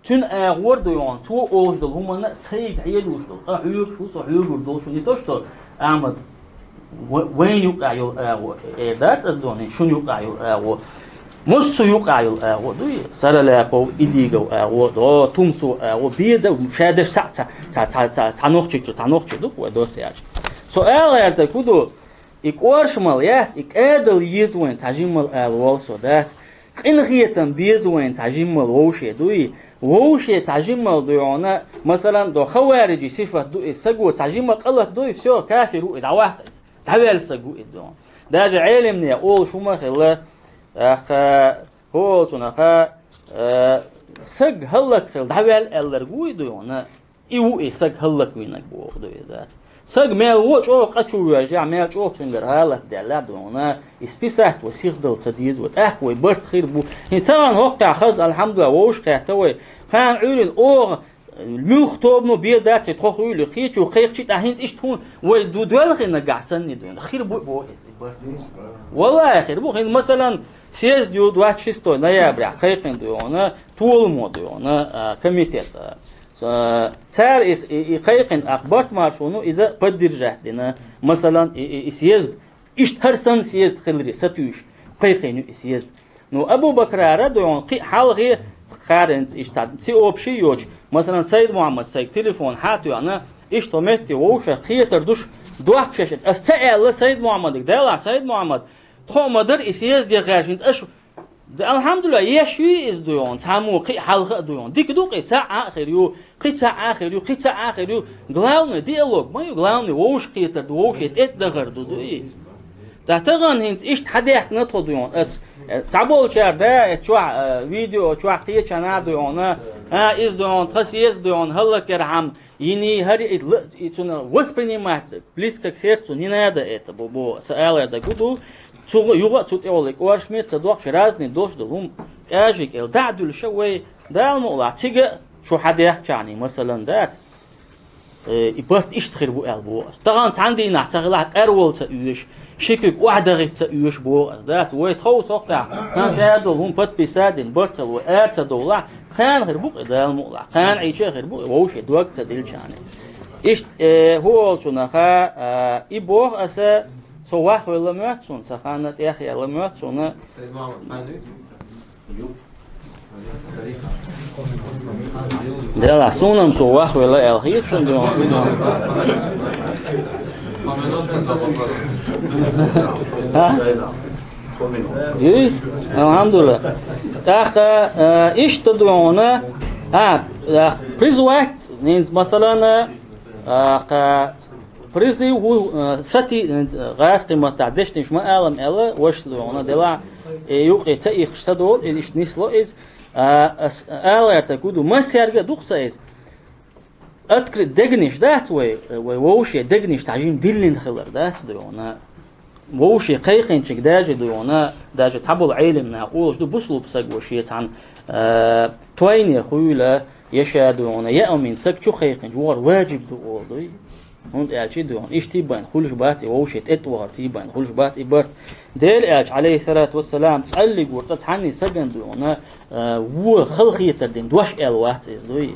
Цуьнан агӀор дуй хьуна, цо олуш долу хӀуманна а сайга хьелуш долу, къа хьоьгуш ву со хьоьгур долу шуна, не то что Ахьмад, ва-, вайн юкъахь йолу агӀо, э, дац ас дуй хьуна, шуна юкъахь йолу агӀо. Массо а юкъахь йолу агӀо дуй, Саралапов, Идигов агӀо, до, Тумсо агӀо, беда, шадерш цхьа, цхьа, цхьа нохчи чу, цхьа нохчи ду-кх вай доццаьрча. Со ала гӀерта хӀун ду, и кӀоршамал яц, и кӀадал еза вайн цхьа жиммал ала волу со, дац. Къинхетам беза вайн цхьа жиммал вовше дуй. Вовше цхьа жиммал дуй хьуна, масалан, до хавариджи сифат ду иза, саго цхьа жимма къа латадой, всё, кафир ву и, дӀаваккха иза. ДӀаваьлла саг ву и дуй хьуна. Даже Ӏелимне олуш хӀума хилла, тӀаккха, хӀоллацунаха, э, саг хӀаллакьхила дӀаваьлла аьлларг ву и дуй хьуна. И ву и саг хӀаллаквинарг боху ду иза. Саг мел ву чӀогӀа къа чу воьжча, мел чӀогӀа цуьнгара гӀалат даьлла дуй хьуна, и списать вай сихдала ца деза вай, тӀаккха вай барт хир бу. ХӀинца тахана хӀокхехь хаза, алхьамдулиллахӀ, вовшахкхетта вай. Кхана Ӏуьйрина оха Муьлха тобано бе дац и тхо хуьлу, кхечо кхайкхича а хӀинца иштта хӀун вай ду доьлхий нагахь санна ду. Хир бу боху иза, и барт. Валлахьи, хир бу. ХӀинца, масалан, съезд ю двадцать шестой ноября, кхайкхина ду хьуна, толамо ду хьуна, а, комитет, а, с-, а, цара и, и, и кхайкхина, ах, барт маршо ю, иза поддержать дина. Масалан, и, и, и съезд, иштта хӀара санна съезд хиларе сатуьйсуш, кхайкхина ю и съезд. Ну, Абу Бакрара ду хьуна, кхин а хьалхе, кхаренца иштта цхьа всеобщий йоцуш, масалан, Сайд-Мухьаммад сайга телефон хьа а тоьхна, иштта хӀокху метте вовшах кхетар душ, дохкуш аш, ас ца аьлла Сайд-Мухьаммадага, делахь, Сайд-Мухьаммад, тхо а ма дара и съезде гӀаьржинца, аша, да, алхьамдулиллахь, еш ю иза ду хьуна, цхьаммо кхин а хьалха а ду хьуна. Дика ду-кх и, цхьаъ а хир ю, кхин цхьаъ а хир ю, кхин цхьаъ а хир ю. Главное, диалог ма ю, главное, вовшах кхетар ду, вовше тӀетӀадахар ду, ду и. Ткъа тахана хӀинца иштта хьадаьхкина тхо ду хьуна ас. Э, цхьаболчара, да, э, чохь, э, видео чохь кхечанхьа ду хьуна, а, иза ду хьуна, тхан съезд ду хьуна, хӀаллакьярхьама йиний, хӀара и ла-, и цунах воспринимать, близко к сердцу не надо это, бо-, бо-, сан алар дагу ду. Цу юха а цу тӀехула кӀоршаме ца дохкуш, разный долуш долу хӀума, кӀажий кӀел дӀа а дуьллуш вай, Дала мукъалахь, цига а шу хьадаьхкичахьана, масалан, дац. Э, и барт иштта хир бу аьлла боху ас. Тахана цхьана дийнахь ца хилахь, тӀарвала ца оьшу, ши куьг охьадахийта ца оьшу боху ас. Дац, вай тховса хӀокхуьнга, хан ша долу хӀума подписать дина, барт хила вай ара ца довлахь, кхана хир бу-кх и, Дала мукъалахь, кхана Ӏийча а хир бу, вовше дог ца дилличахьана. Иштта, э, хӀу олучунах, а, и боху аса, со вахвелла моьтту суна, сан ханна тӀехъяьлла моьтту суна. Делахь, суна-м цо вахвелла аьлла хета шуна дуьйна. А? Юй? Алхьамдулиллах. ТӀаккха, э, иштта ду хьуна, а, э, призвать, хӀинца, масалан, э, кха, призыв хӀу, э, сати, э, гӀазкхи маттахь дешнаш ма алам аьлла, вашас ду хьуна, делахь, э, юкъе ца ихкаш ца долу, и иштта нисло иза. А, ас ала гӀерта гу ду, массаьрга а ду-кх сан иза. Открыт дегнаш дац вай, вай вовше дегнаш цхьа жима диллина хилар дац ду хьуна. Вовше кхайкхинчуьнга даже ду хьуна, даже цхьаболу Ӏелам наха олуш ду, бусулба саг ву шен цхьана, а, тойне хуьйла, я ша ду хьуна, я амин саг чу кхайкхинчу вахар ваджиб ду олу дуй. ХӀунда аьлча и ду хьуна, иштта и байна хуьлуш бац, и вовше тӀетӀогӀар ций байна хуьлуш бац, и барт. Дела аьлча, алейхиссалату вассалам, цӀаллиг вур цӀа цхьанний саган ду хьуна, а, вон халахетар дина дош аьлла вац иза дуй.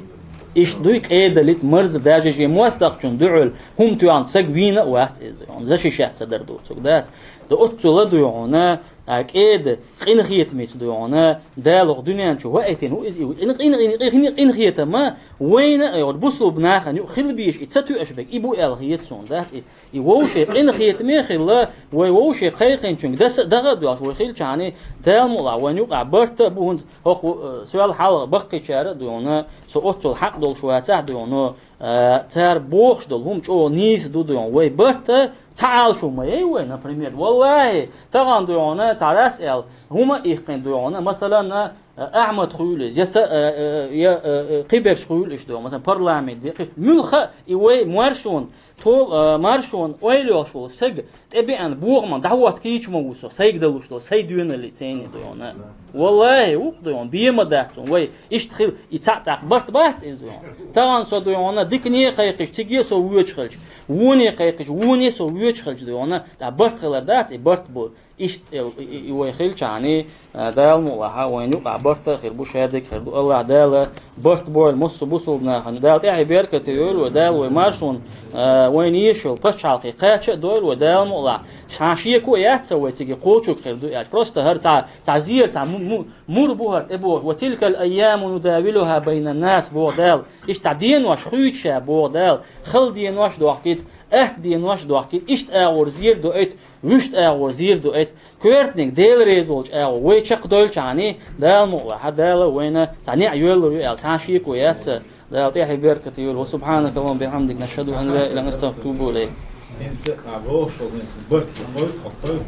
Иштта дуй, къедалица марза даже шен мостагӀчун дуьхьал хӀума тоьхна саг вийна а вац иза дуй хьуна. Защищать ца дар доцург дац. Да оццула дуй хьуна, а, кӀеда, къинхетамица дуй хьуна, Дала хӀокху дуьнен чу ваийтина ву иза, и къин-, къин-, къин-, къин-, къинхетама вайна а, бусулба нахана юкъа хила безаш и ца тоьаш берг, и бу аьлла хета суна дац и. И вовше къинхетаме а хилла, вай вовше кхайкхинчуьнга даса а, дагӀа а доьлхуш вай хилчахьана, Дала мукъалахь вайна юкъахь барт а бу, хӀунда хӀокху, э, соьл хьалха баккхийчара а дуй хьуна, со оццул хьакъ долуш вацахь а дуй хьуна, э, цара бохуш долу хӀума чӀогӀа нийса ду дуй хьуна. Вай барт а цхьа Ӏалашо ма яй вай, например. Валлахьи, тахана дуй хьуна, цхьа рас аьлла, хӀума а иккхина дуй хьуна, масалан, а, Ахьмад хуьлу иза, я са, а, а, я, а, а, кхиберш хуьлу иштта дуй хьуна, масалан, парламент де, кхи-, муьлхха а и вай маршонан, тол-, а, маршонан ойла йолуш волу саг тӀебеана бохаман дӀахӀотта кийча ма ву со, сайга далуш долу, сай доьналли цӀене дуй хьуна. Валлахьи, вукху дуй хьуна, бен ма дац хьуна, вай иштта хила, и цхьаъ тӀаккха барт бац иза дуй хьуна. Тахана со дуй хьуна, дикане а кхайкхича, циге а со воьдуш хилча, воне а кхайкхича, воне а со воьдуш хилча дуй хьуна, тӀаккха барт хилар дац, и барт бу. Иштта и, и, и вай хилчахьана, а, Дала мукъалахь, вайна юкъахь барт а хир бу, шадерг а хир ду. АллахӀ Дала барт бойла массо а бусулба нахана. Дала тӀаьхье беркате йойла вай, Дала вай маршонан, а, вайна езаш йолу пачхьалкхе кхача а дойла вай, Дала мукъалахь. Цхьа шеко а яц сан вай цига кхочург хир ду аьлча. Просто хӀара цхьа, цхьа зер, цхьа му-, му-, мур бу хӀара тӀебогӀуш. «Ва тилкал айяму нудавилуха байнан нас», боху Дала. Иштта цхьа денош хуьйцу ша, боху Дала. Хала денош дохкийта, атта денош дохкийта, иштта агӀор зер доуьйту, вуьшта агӀор зер доуьйту. Коьртаниг Дела реза волчу агӀор вай чекхдойлучахьана, Дала мукъалахь, Дала вайна цхьа неӀ йоьллур ю аьлла, цхьа шеко яц сан. Дала тӀаьхье беркате йойла. Ва субхьанакаллахумма бихьамдик, нашхаду ан ла иляха илла анта, настагъфирука ва натубу илайк. ХӀинца а бохуш, хӀинца барт лохур,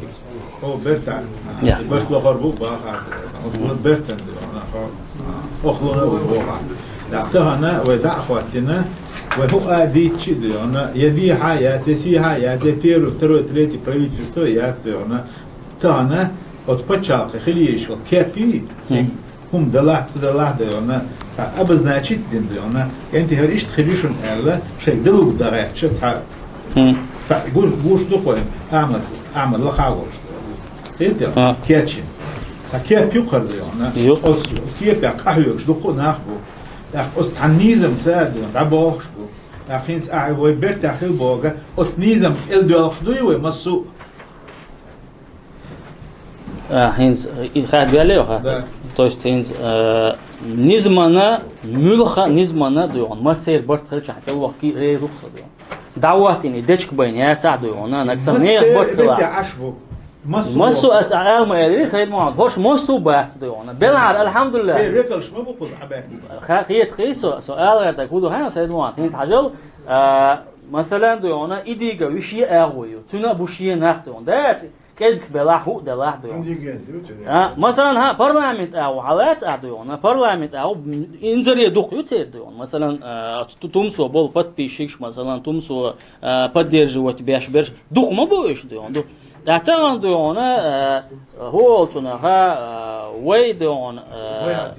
хӀо барт а. Я. Барт лохур бу, баха. Хьо барт а ду, хьо, хьо хӀума а ву боху. Да, тахана вай дӀа а хӀоттийна, вай хӀу а дийцчи а ду, хьуна, я дехьа а яц, я сехьа а яц, я первый, второй, третий правительство а яц ду, хьуна. Тахана оцу пачхьалкхе хила езаш волу кеп ю, цигахь хӀума далахь, ца далахь да йоӀна, цхьа обозначить дина да йоӀна, кӀентий хӀара иштта хир ю шуна аьлла, шайга далург дагӀаьчча, цхьа, Хм. цхьа гуш, гуш ду-кх вай, Ахьмад, Ахьмад лакха волуш да. Хетий? А. Кечйина. Цхьа кеп ю-кх хӀара да йоӀна. Ю. Оцу кепехь къахьоьгуш дуккха а нах бу. ТӀаккха оцу цхьана низамца а да йоӀна, дӀабохуш бу. ТӀаккха хӀинца ахь вай бертахь хила боху, оцу низам кӀел доьлхуш дуй вай массо а? А, хӀинца, и хатта ваьллий ваха? Да. То есть хӀинца, э, низмана, муьлхха а низмана да йоӀна, массеран барт хилчахь тӀе вахкий реза ву-кх со да йоӀна. ДӀахӀоттийна и дечка байна яцахь да йоӀна, нагахь санна нехан барт хилахь. Массо а ас ала ма элира, Сайд-Мухьаммад, хӀорш массо а бац да йоӀна. Белхьара, алхьамдулиллахӀ. Церан векалш ма бу кхуза хьабаьхкина. Ха-, хетахий со, со ала гӀертарг хӀун ду хаьий, Сайд-Мухьаммад, хӀинца хьажал, а, масалан да йоӀна, и дийга вуьший агӀо ю, цуьнан а бу шен нах да йоӀна. Дац, кӀезиг белахь, хӀуъа делахь да йоӀна. А, масалан, хӀа, парламент агӀо хьалаца а да йоӀна, парламент агӀо инзаре дукха ю церан да йоӀна. Масалан, а, ту-, тумсо болу подписчикаш, масалан, тумсо, а, поддерживать беш берш, дукха ма бу уьш да йоӀна, ду. ТӀаккха тахана да йоӀна, а, хӀу олучунах, а, вай да йоӀна, а,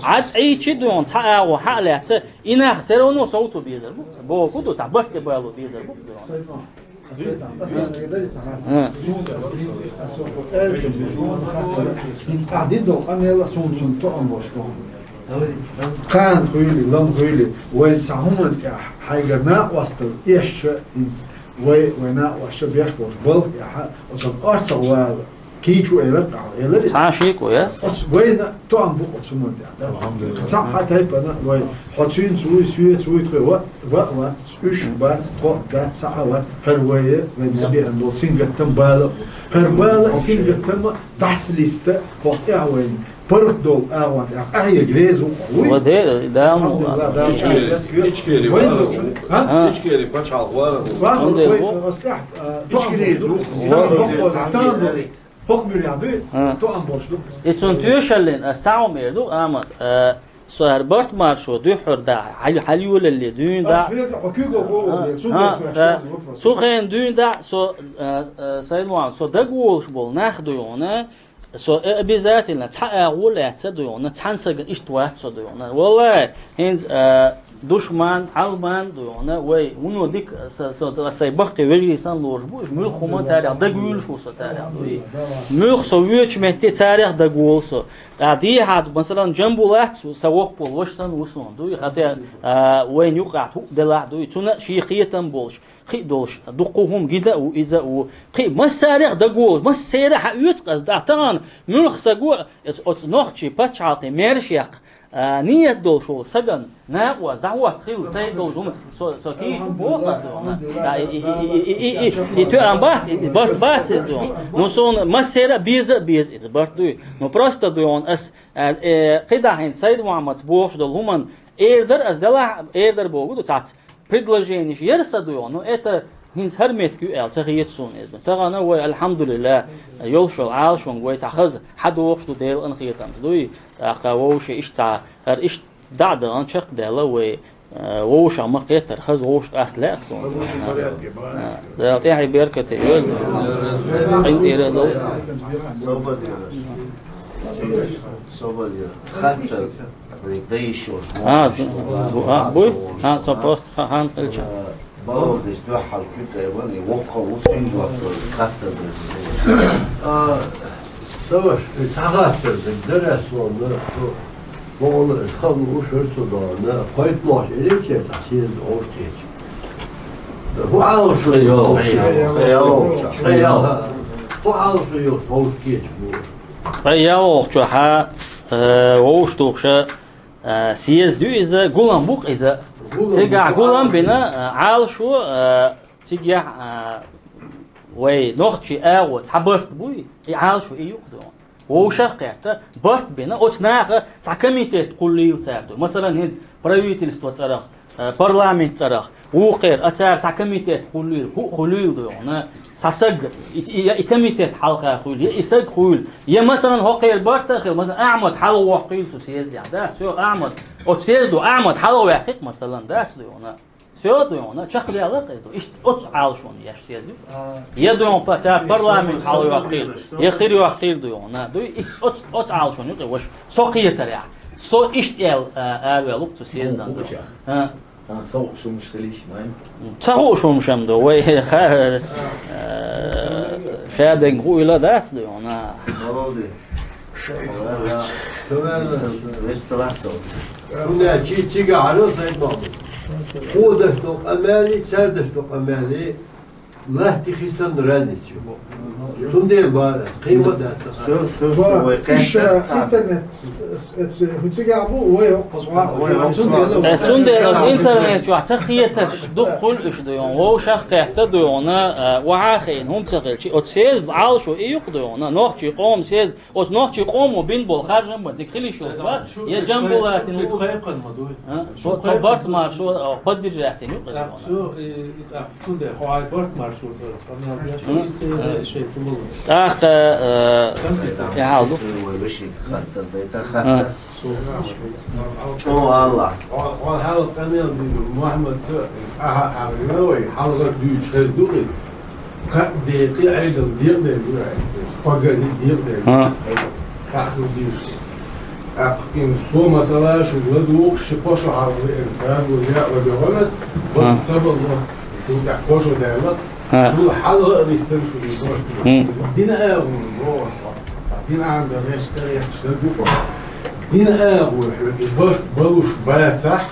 Ӏад Ӏийчи да йоӀна, цхьа агӀо хьа а лаьцна, и нах все равно совцо безар бу, боху ду, цхьа барт тӀе бало безар бу да йоӀна. ХӀинца ахь дина долу къамел а суна цунна тоам болуш ду. Кхана хуьйли, лам хуьйли, вайн цхьа хӀуманна тӀехь хьайгара накъосталла эшча, хӀинца вай, вай накъосташа беш болчу балха тӀехь оцу орцах вала кийча ву элира тӀаккха, элира. Цхьа шеко яц. Оцу вайна тоам бу оцу хӀуманна тӀехь, дац? Алхьамдулиллах. Цхьа а тайпана вай, хьо цуьнца вуй, соьца вуй, тхоьга ваъ, ваъ вац, уьш бац, тхо дац, цхьа а вац, хӀара вай, вайн беана болу сингаттам, бала а бу. ХӀара бала а, сингаттам а дӀасалиста, хӀокху тӀехь вайна паргӀат долу агӀон тӀехь къахьега реза ву хьо, вуй? Ва де, Дала ма ваьлла. Алхьамдулиллах, Дала Ичкери, Ичкери вайн вара. Долу. А? Ичкери пачхьалкх вара. Ваха, цундела вай, ву. Ас тӀехь, а, Ичкери тоам ву. Ва. Ва. ХӀокху муьрехь дуй, А. Тоам болуш ду. И цунна тоьшаллин ас цхьа хӀума эр ду, амма, а, со хӀара барт-маршо дуьххьара дӀа, хьал-, хьалйолалле дуьйна дӀа. Ас хьоьга хьо куьйго боху, А, цундела а, хьоьга а, шуна вопросаш. Цу хенахь дуьйна дӀа со, а, а, Сайд-Мухьаммад, со дагаволуш болу нах ду йоӀна, со, э, обязательно цхьа агӀо лаьцна ду йоӀна, цхьана сагана иштта вац со ду йоӀна. Валлай, хӀинца, а, душман, хьалман ду йоӀна, вай, вуно дика, са, са, са, сайн баккхий вежарий санна лоруш бу, уьш муьлхха хӀума царех дагавуьйлуш ву со царех, дуй. Муьлхха со воьдучу метте царех дагаволу со. ТӀаккха дехьа, масалан, Джамбулат, сан воккха волу ваша санна ву суна, дуй. Хатта, а, вайна юкъахь хӀуъа делахь, дуй. Цунна а шен кхетам болуш, кхин а долуш, дуккха хӀума гина а ву, иза а ву. Кхин а массарех дагаволу, массеран а хьаоьцу-кх ас, тӀаккха тахана муьлхха саго, оцу, оцу нохчийн пачхьалкхийн маьршех, а, ниет долуш волу сагана накъост дӀахӀотта хилла, сайн долчу хӀуманца со, со кийча ву боху ас, дуй хьуна. Да, и, и тоьам бац, и барт бац иза, дуй хьуна. Ну, суна массеран а беза а беза иза барт, дуй. Ну, просто, дуй хьуна, ас, а, э, кхидӀа хӀинца Сайд-Мухьаммадс бохуш долу хӀуманна эр дара ас делахь, эр дара боху ду цхьацца. Предложенеш яра сан, дуй хьуна, ну, это хӀинца хӀара меттиг ю аьлла ца хета суна иза. Тахана вай, алхьамдулиллахӀ, йолуш йолу Ӏалашонга вай цхьа хаза хьадогӀуш ду Делан къинхетамца, дуй, тӀаккха вовшийн иштта цхьа, хӀара иштта дӀа а дахана, чекхдаьлла вай, э, вовшах ма-кхеттара, хаза вовшах къаста лаьа суна. Рабочий порядке, а, Дала тӀаьхье беркате йойла. КъинтӀера а довла. Собар яра. Собар яра. Хаттар. Вай дайшо. А, ду-, а, буй? А, со просто ха-, хан хилча. Балагъдис дуьхьал куьтӀа ван, и воккха ву цуьнан жоп хаттар дерг. А, даваш, и цхьа хаттар дерг, дарас вон, дарас вон. Богъула, ханна уш хӀуьрцу дона, кхойт лош, и рече, та съезд ош кеча. ХӀу Ӏалашо йо, хӀу Ӏалашо йо, хӀу Ӏалашо йо. ХӀу Ӏалашо йо, хӀу Ӏалашо йо, хӀу Ӏалашо йо. Ткъа ялхолгӀачохь, э, вовшахтухуш, э, съезд ю иза, гулам бу-кх иза. Гулам бу. Цигахь гулам бина, э, Ӏалашо, э, цигахь, э, вай нохчийн агӀо цхьа барт буй, и Ӏалашо и ю-кх, дуй хьуна. Вовшах а кхетта, барт бина, оцу наха цхьа комитет кхуллийла цара, дуй. Масалан, хӀинца правительство цӀарах, э, парламент цӀарах, вукхеран, а цара цхьа комитет кхуллийла, хӀуъа хуьлийла, дуй хьуна, цхьа саг, и, и, и комитет хьалха хуьлийла, я и саг хуьлийла, я, масалан, хӀокхеран барт а хила, масалан, Ахьмад хьалавоккхийла цу съездехь, дац? Всё, Ахьмад, оцу съездо Ахьмад хьалаваьккхи-кх, масалан, дац, дуй хьуна. Всё, дуй хьона, чакхдаьлла кхы ду. Иштта оцу Ӏалашонна еш сеза ду. А. Я дуй хьона, па-, цара парламент хьалайохкийла, я хир йохкийла дуй хьона. Дуй, иштта оцу, оцу Ӏалашонна ю кхы ваша. Со кхетарехь. Со иштта аьлла, а, араваьлла ву-кх цу съездан. Ну, дуй хьона. А. А, со хууш хӀумнаш хилийша, майн. Ца хууш хӀумнаш ду, вай, ха-, э, шадерг хуйла дац дуй хьона. Молодец. Весталасов. Хьуна чи цига хьаро сайд баху. Кхо дашто къамели, цар дашто къамели, латти хисан разница ю. Цундела бара, кхийма дац. Всё, всё, всё, вай кхетта. Интернет, э, э, хӀу цига бу, вай хӀокхуза ваха. Вай хӀокхуза ваха. Э, цундела ас интернет чохь ца кхеташ, дукха хуьлу уьш дуй хьона. Вовшах кхетта дуй хьона, э, вахьа хиъна, хӀума ца хилча. Оцу съезда Ӏалашо и ю-кх дуй хьона. Нохчий къоман съезд Оцу нохчий къомо бина болу харжам бан дика хила йиш йолуш бац, я Джамбулатин ву. Шуьга кхайкхина ма дуй. А? Шуьга кхайкхина ма дуй. Бартмаршо, а, поддержать дина ю-кх. ТӀаккха цу, и, и тӀаккха цундела хьо хьайн Бартмаршо цӀарах къамел деш, и церан шайн тулула. ТӀаккха, а, и хьал ду. Вай вешин хаттар дай, та хаттар. А. Чо Аллах. Хьо, хьо хьал къамел дина Мухьаммад са, ахьа, ахьа, вай, хьалгӀа дуьйцуш хеза ду-кх. Кхаа декъе Ӏедал декъаделла ду вай. Пагани декъаделла. ХӀа. Цхьаъ хила дийша. ТӀаккха и со масала шуьга ладугӀуш, ши-кхо шо хьалха веана, сразу я ладоьгӀна ас, ХӀа. Барт ца балла, цул тӀаьхьа кхо шо даьлла, ХӀа. Цул хьалха а вистина шуна барт. ХӀм. Дина агӀор боху аса. Цхьа дина агӀор дан вешан тӀе а ехкаш ца ду-кх. Дина агӀор хьоьга и барт балуш бацахь,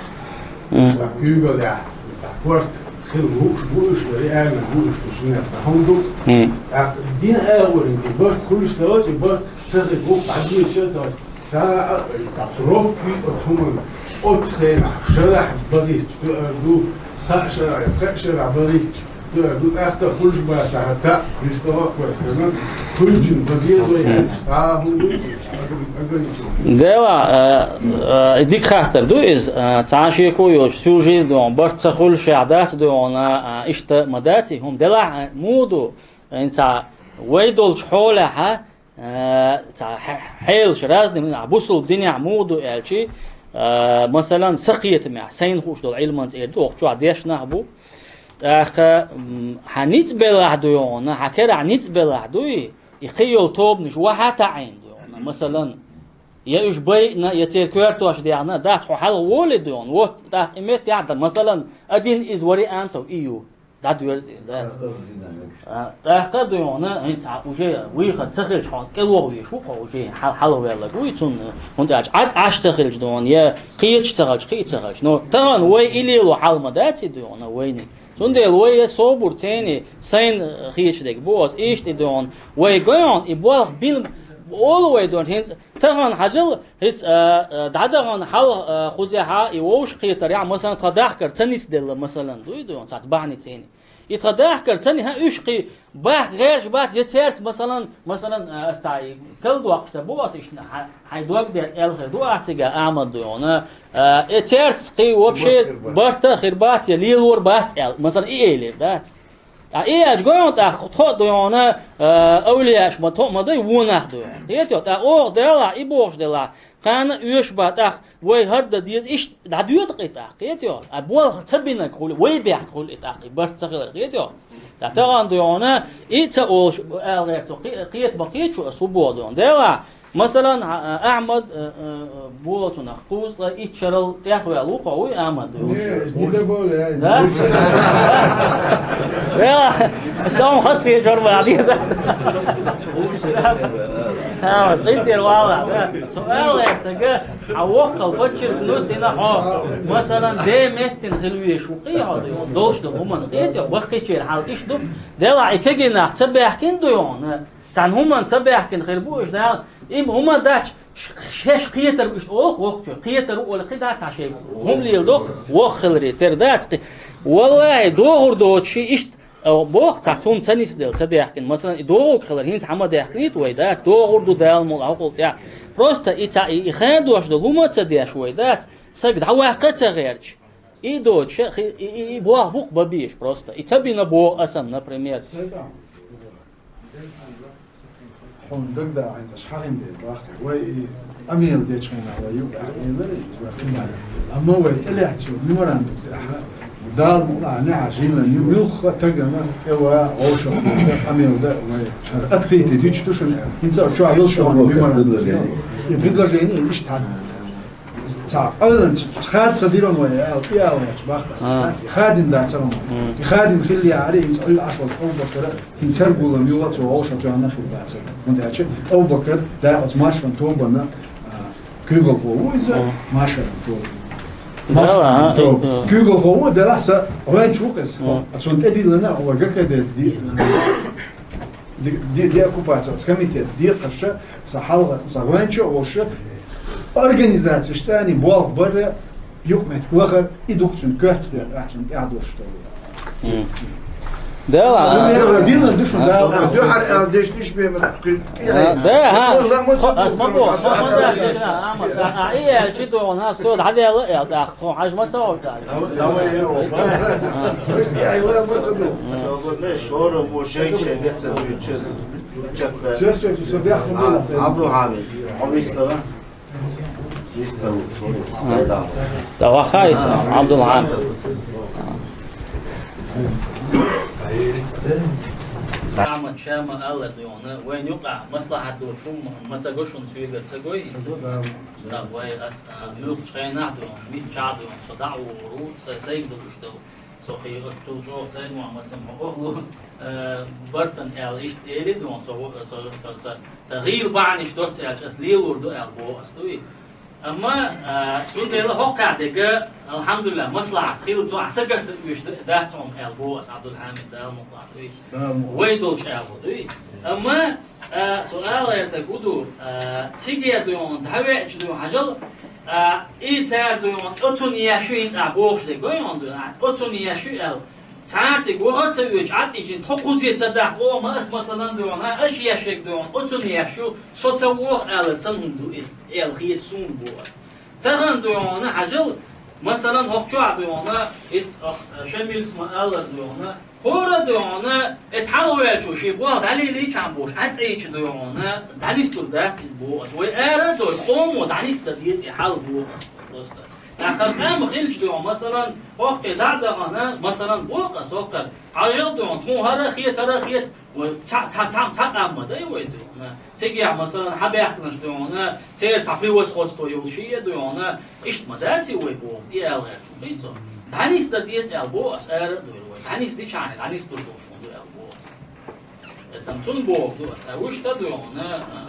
М. Цхьа куьйгаллехь, цхьа корта хила лууш бу уьш, реально бу уьш, ду шиннех цхьа хӀума ду. М. ТӀаккха дина агӀорна и барт хуьлуш ца хилча, и барт ца хилча, гӀуллакх дӀадоьдуш ца хилча, цхьа а, цхьа срок ю оцу хӀуманна, оцу хенахь шарахь бахийтча тоьар ду, кхаа шарахь, кхаа шарахь бахийтча, Ду, ду, тӀаккха хуьлуш бацахь, цхьаъ, вистхила а кхоьссина, хуьлучун бан беза вай аьлча, цхьа а хӀума ду, ограничение. Делахь, а, а, дика хаттар ду иза, а, цхьа а шеко йоцуш, всю жизнь дуй хьона, барт ца хуьлуш а дац дуй хьона, а, иштта ма дац и хӀума. Делахь, а, муха ду, хӀинца цхьа вай долчу хьолехь, а, Э, цхьа хье-, хьелаш разный, бусулба динехь муха ду аьлчи, э, масалан, сан кхетамехь, сайна хууш долу Ӏилманца эр ду, оха чохь дешнах а бу. ТӀаккха, м, хьан ницкъ белахь дуй хьуна, хьан керахь ницкъ белахь дуй, и кхин йолу тобанаш вахьа таӀийна дуй хьуна. Масалан, я уьш байина, я церан коьртош дехна, дац хьо хьалха волий дуй хьуна. Вот, тӀаккха и меттехь дан, масалан, один из вариантов и ю. ДӀадоьрзу иза, да? А, тӀаккха а дуй хьуна, хӀинца хьан уже вуьйхар ца хилча, хьуна кӀелвогӀу веш ву хьо уже, хьал-, хьалаваьлларг вуй цунна, хӀунда аьлча Ӏад Ӏаш ца хилча дуй хьуна, я кхеташ ца хилча, кхиъ ца хилча. Но тахана вай и лело хьал ма дац и дуй хьуна вайниг. Цундела вай я собар цӀена, сайна хеташ дерг бу аса, иштта и дуй хьуна, вай гой хьуна, и болх бина, олу вай дуй хьуна, хӀинца тахана хьажал, хӀинца, а, а, дӀадахана хьал, а, кхузехьа, и вовшахкхетарехь, масалан, тхан дахкар ца нисделла, масалан, дуй дуй хьуна, цхьацца бахьаний цӀена. И тхан дахкар ца ни-, хӀан, уьш кхин бахка гӀерташ бац, я цаьрца, масалан, масалан, а, аса цхьа и калдоккхуш ца бу аса, иштта хьайн, хьайн дог дер аьлла хир ду ахь цига, Ахьмад дуй хьуна. А, э, цаьрца кхин вообще барт а хир бац, я лелор бац аьлла, масалан, и элира дац. Ткъа и аьлча гой хьуна тӀаккха тхо а дуй хьуна, а, авлияаш ма тхо а ма дай, вонах дуй хьуна. Кхетий хьо, тӀаккха оха делахь, и бохуш делахь, кхана оьшуш бан тӀаккха вай хӀара дан деза, иштта дӀадоьду-кх и тӀаккха, кхетий хьо? А болх ца бинарг хуьлу, вай бехк хуьлу и тӀаккха, и барт ца хилар, кхетий хьо? ТӀаккха тахана дуй хьуна, и ца олуш, аьлла гӀерта, кхи-, кхета ма кхета шу ас хӀун боху дуй хьуна. Делахь, масалан, а, а, Ахьмад, а, а, а, болу цунах кхузткъа итт шарал тӀехваьлла ву хьо, вуй, Ахьмад? Не, не добавляй. Да? Делахь, со-м хассе жор бан деза. Ахьмад, къинтӀера валахь, да? Со аьлла гӀерта, хьан воккхал подчеркнуть дина хьо, масалан, де меттина хила везаш ву-кх хьо, долуш долу хӀуманна, кхетий хьо, баккхийчеран хьал иштта ду. Делахь, и кегий нах ца баьхкина дуй хьуна, цхьана хӀуманна ца баьхкина хир бу уьш, Дала, и хӀума дац, ш-, шаьш кхетар бу иштта олу-кх воккхачо, кхетар бу олу кхин дац хьан шайга, хӀума леладо, воккха хиларе, тера дац кхин. Валлахьи, догӀур доцуш иштта, а, боху, цхьацца хӀума ца нисделла, ца даьхкина. Масалан, и догӀург хилар хӀинца хьан ма даьхкинита вай, дац, догӀур ду Дала мукъ лахь хьокъал тӀехь. Просто и цхьа, и, и хендош долу хӀума а ца деш вай, дац, саг дӀаваккха а ца гӀерташ. И доцуша, хи-, и, и, и болх бу-кх бан безаш просто. И ца бина боху аса-м, например. Хьуна дагадахьа хьайна аш хьахийна дела баккхий. Вай и къамел дечу хенахь вай юкъахь элира иза вай кхин бахьана. Амма вай тӀелаьцначу меморандум тӀехь Дала мукъ лахь, нехьа жинлан ю, муьлхха тагана тӀе ва вовшах, къамел да вай. Открытие дича ду шуна аьлла. ХӀинца а чохь йолуш йолу меморандум. И предложение иштта хьан. Ца къайлан хада ца дира ма аьлла, и аьлла яц бахта. А. Хадин да ца ма. И хадин хилли ари, хӀинца Ӏуьллу Ӏаш волу Абу-Бакара, хӀинца гулам ю, цо вовшах тоьхна хир бацара. ХӀунда аьлча Абу-Бакар, да, оцу маршран тобана, а, куьйгалхо ву иза, Мгм. маршран тоба. Да, Маршран ага, тоба. Э, э. Куьйгалхо ву, делахь са гӀоьнча ву иза. Мгм. Цунна тӀедиллина, ГКД де-, де-, де-, деоккупация, оцу комитет декхарша, са хьалха, са гӀоьнча а волуша, организацеш цӀарний болх бара, юкъаметтиг лахара, и дукха цуьнан коьрта дера, ахь цуьнан тӀаьхьа долуш долу. М. Дела. Цуьнан дилан ду шуна Дала. Дуьхьара аьлла дешнаш бен ма кхуьйту. А, да, ха. Ламаз Хо-, а, ма бо, ма бо, да, да, да, а, ма, а, а, и аьлла, чи дуьхьал, ха, со дӀадела аьлла, тӀаккха, тхуна хьажа ма ца вовча. Свободная шора, мо шайча, веца, честно. Всё, всё, всё, бяхта А, было. Абдулхамид, хьо вистала? Вистала, шо вистала? Ца вахайса, Абдулхамид. Ахьмад Шама алар дуьйна, вайн юкъахь маслахьат доцу хӀума ма ца го шуна, соьгара ца гой? Ца го, да. Да, вай ас, а, муьлххачу хенахь дуьйна, миччахь дуьйна, со дӀа а вогӀур ву, са сайга долуш долу. Со хи-, цул чӀогӀа Сайд-Мухьаммад сан хьо охлу, э, Бартан аьлла иштта эли дуьйна, со, со, со, со, со гӀийла бахьанаш доцца аьлча, ас лелор ду аьлла боху ас, дуй. Амма, а, цундела хӀокхаьхь дерг, алхьамдулиллахӀ, маслахьат хилла, цо ахь сагатта оьшуш дац хьуна аьлла боху ас, Абдулхьамид, Дала мукъ лахь, дуй. Дала мукъ лахь. Вай долчу аьлла, дуй. Амма, а, со ала гӀертарг хӀун ду, а, циге дуй хьуна, дӀавеача дуй хьуна, хьажал, а, и цара дуй хьуна, оцунна еш ю хӀинца ахь бохуш дерг, гой хьуна дуй, а, оцунна еш ю аьлла. Цхьа а цига ваха а ца воьдуш, Ӏад тӀе чӀин тхо кхузе ца дахь, оха ма ас, масалан, дуй хьуна, аша еш ерг дуй хьуна, оцунна еш ю, со ца воху алар санна хӀума ду иза, аьлла хета суна боху ас. Тахана дуй хьуна, хьажал, масалан, хӀокху чохь дуй хьуна, иза, а, Шамилс ма аллара дуй хьуна, хӀора а дуй хьуна, эца хьалаваьллачо шен болх дӀалелийчхьана бохуш, Ӏад тӀе чу дуй хьуна, дӀанислур дац иза боху ас. Вай ара а дой, къомо дӀанисдан деза и хьал боху ас. Просто. ТӀаккха къам хилча дуй хьуна, масалан, хӀокхе дӀа а дахана, масалан, боху ас хӀокхара, хьажал дуй хьуна, тхуна хӀара а хета, хӀара а хета, вай цхьа, цхьа, цхьа, цхьа къам ма дай вай дуй хьуна. Цига, масалан, хьан баьхкинарш дуй хьуна, церан цхьа превосходство йолуш а дуй хьуна, иштта ма дац и вай боху, и аьлла гӀерташ ву хи со. ДӀанисдан деза аьлла боху ас, ара а дойла вай. ДӀанисдичхьана, дӀанисдур долуш хӀума ду аьлла боху ас. Сан цунна боху ду ас, а вуьшта дуй хьуна, а,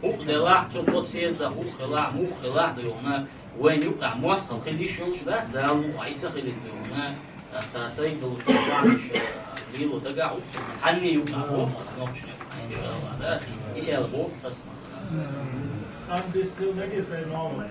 хӀуъа делахь, цо, цо съезда хӀуъа хилахь, муха хилахь дуй хьуна, вайн юкъахь мостагӀалла хила йиш йолуш дац, Дала мукъ лахь, и ца хилийта дуй хьуна, а, тхан сайга долуш долу бахьанаш, а, лело дагахь ву, цхьанне юкъахь боху ас, нохчийн юкъахь, иншааллахӀ, да, и аьлла боху ас, масалан. Там без тревоги, сайд мама.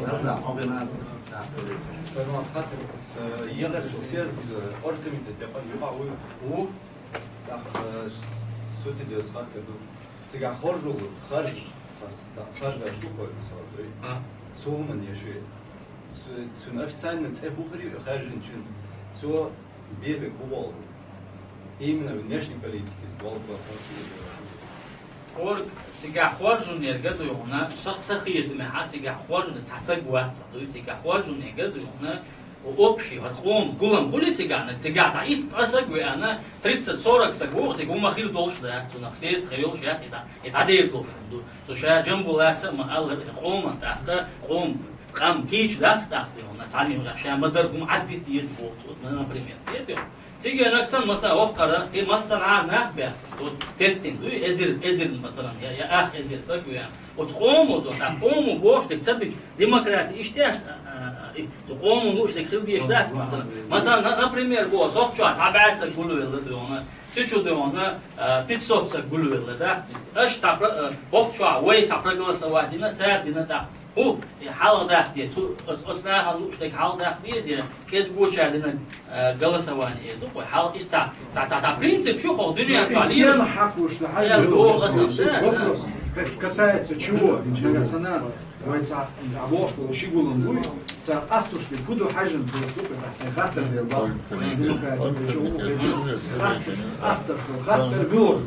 Рамзан, хьо бен нана ца хаттар. Рамзан, хаттар. С-, егӀар шу съезд, э, оргкомитет, я пон-, юкъа вуй? Ву. Так, э, с-, сути дес хаттар ду. Цигахь хоржу, харж, ца, ца, харж гаш шу кой, мисал, дуй. А. Цу хӀуманна еш ю. Цу-, цуьнан официально цӀе хӀун хир ю, харжинчун? Цо Бебек хӀун боху? Именно внешней политики болх бан хӀун шу иза? Орг цигахь хоржун ерга дуй хьуна, са, са хетамехь цигахь хоржун цхьа саг вац, дуй, цигахь хоржун ерга дуй хьуна, общий, хӀара къоман гулам хуьли цигахь, цигахь цхьа итт ткъа саг веана, тридцать сорок саг ву, цига хӀума хир долуш дац, цунах съезд хир йолуш яц, и дӀа-, и дӀадер долуш хӀума ду. Цу ша Джамбулатца а ма аллара, къоман тӀаккха, къоман къам кийча дац тӀаккха дуй хьуна, цхьанна ша ма-дарра хӀума Ӏаддита деза боху цо, например, кхетий хьо? Цигенаг санна, масала, воккхара, и массанхьа нах баьхна, вот, теттина дуй, эзир, эзир, масалан, я, я ах эзир саг веана. Оцу къомо до, тӀаккха къомо бохуш дерг ца дича, демократи иштта яц, а, а, а, и, цу къомо лууш дерг хила дезаш дац, масалан. Масалан, на-, например, бо, сох чохь цхьа бӀе саг гулвелла дуй хьуна, цу чу дуй хьуна, а, пятьсот саг гулвелла дац, аша цхьа про-, а, боккхачохь вай цхьа проголосовать дина, цара дина тӀаккха. ХӀу, и хьалха дахде, цу, оц-, оцу нахана лууш дерг хьалха дахде, я кӀезиг гочара динарг, э, голосование эр ду, кхой, хьалха иштта цхьа, цхьа, цхьа, цхьа принцип шу, хьо дуьнен чохь лелаш. Система хьакхуш ду, хьажа. Эр боху аса, да, да. Вопрос. Касается чего? Нагахь санна вай цхьа, цхьа бохуш болу ши гулам буй, цхьа къастуш де куду хьаьжна, цхьа сайн хаттар дела бакъ. Къастуш, къастар муьлха.